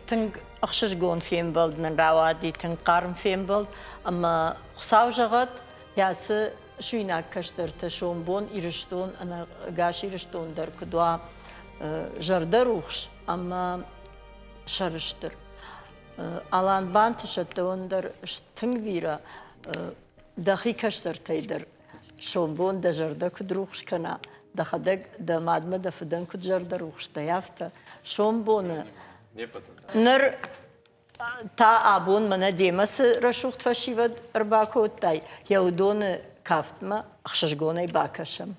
Тынг ӕхсызгон фембӕлд нын рауади, тынг хъарм фембӕлд. Ӕмӕ Хуыцау зӕгъӕд, кӕцы суинаг кӕстӕртӕ сомбон Ирыстон, ӕнӕгас Ирыстон дӕр куыд уа зӕрдӕрухс ӕмӕ сӕрыстыр. Алан бантысӕд дӕуӕн дӕр тынг бирӕ, дӕхи кӕстӕртӕй дӕр сомбон дӕ зӕрдӕ куыд рухс кӕна, дӕхӕдӕг дӕ мадмӕ дӕ фыдӕн куыд зӕрдӕрухс дӕ, афтӕ. Сомбоны ныр та абон мӕнӕ демӕ цы рӕсугъд фӕсивӕд ӕрбакодтай, йӕ уыдоны кафтмӕ ӕхсызгонӕй бакӕсӕм.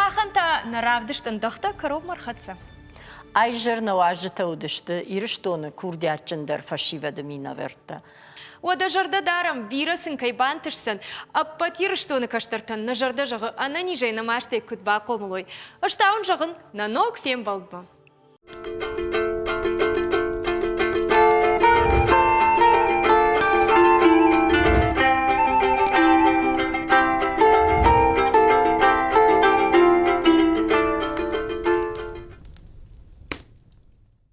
Махӕн та нӕ равдыст ӕндӕхтӕ кӕронмӕ рхӕццӕ. Айзӕр нӕ уазджытӕ уыдысты Ирыстоны курдиатджындӕр фӕсивӕды минӕвӕрттӕ. Уӕдӕ зӕрдӕ дарӕм, бирӕ сын кӕй бантысдзӕн, ӕппӕт Ирыстоны кӕстӕртӕн нӕ зӕрдӕ зӕгъы ӕнӕнизӕй нӕ мастӕй куыд бахъомыл уой. Ӕз та уын зӕгъын, нӕ ног фембӕлдмӕ!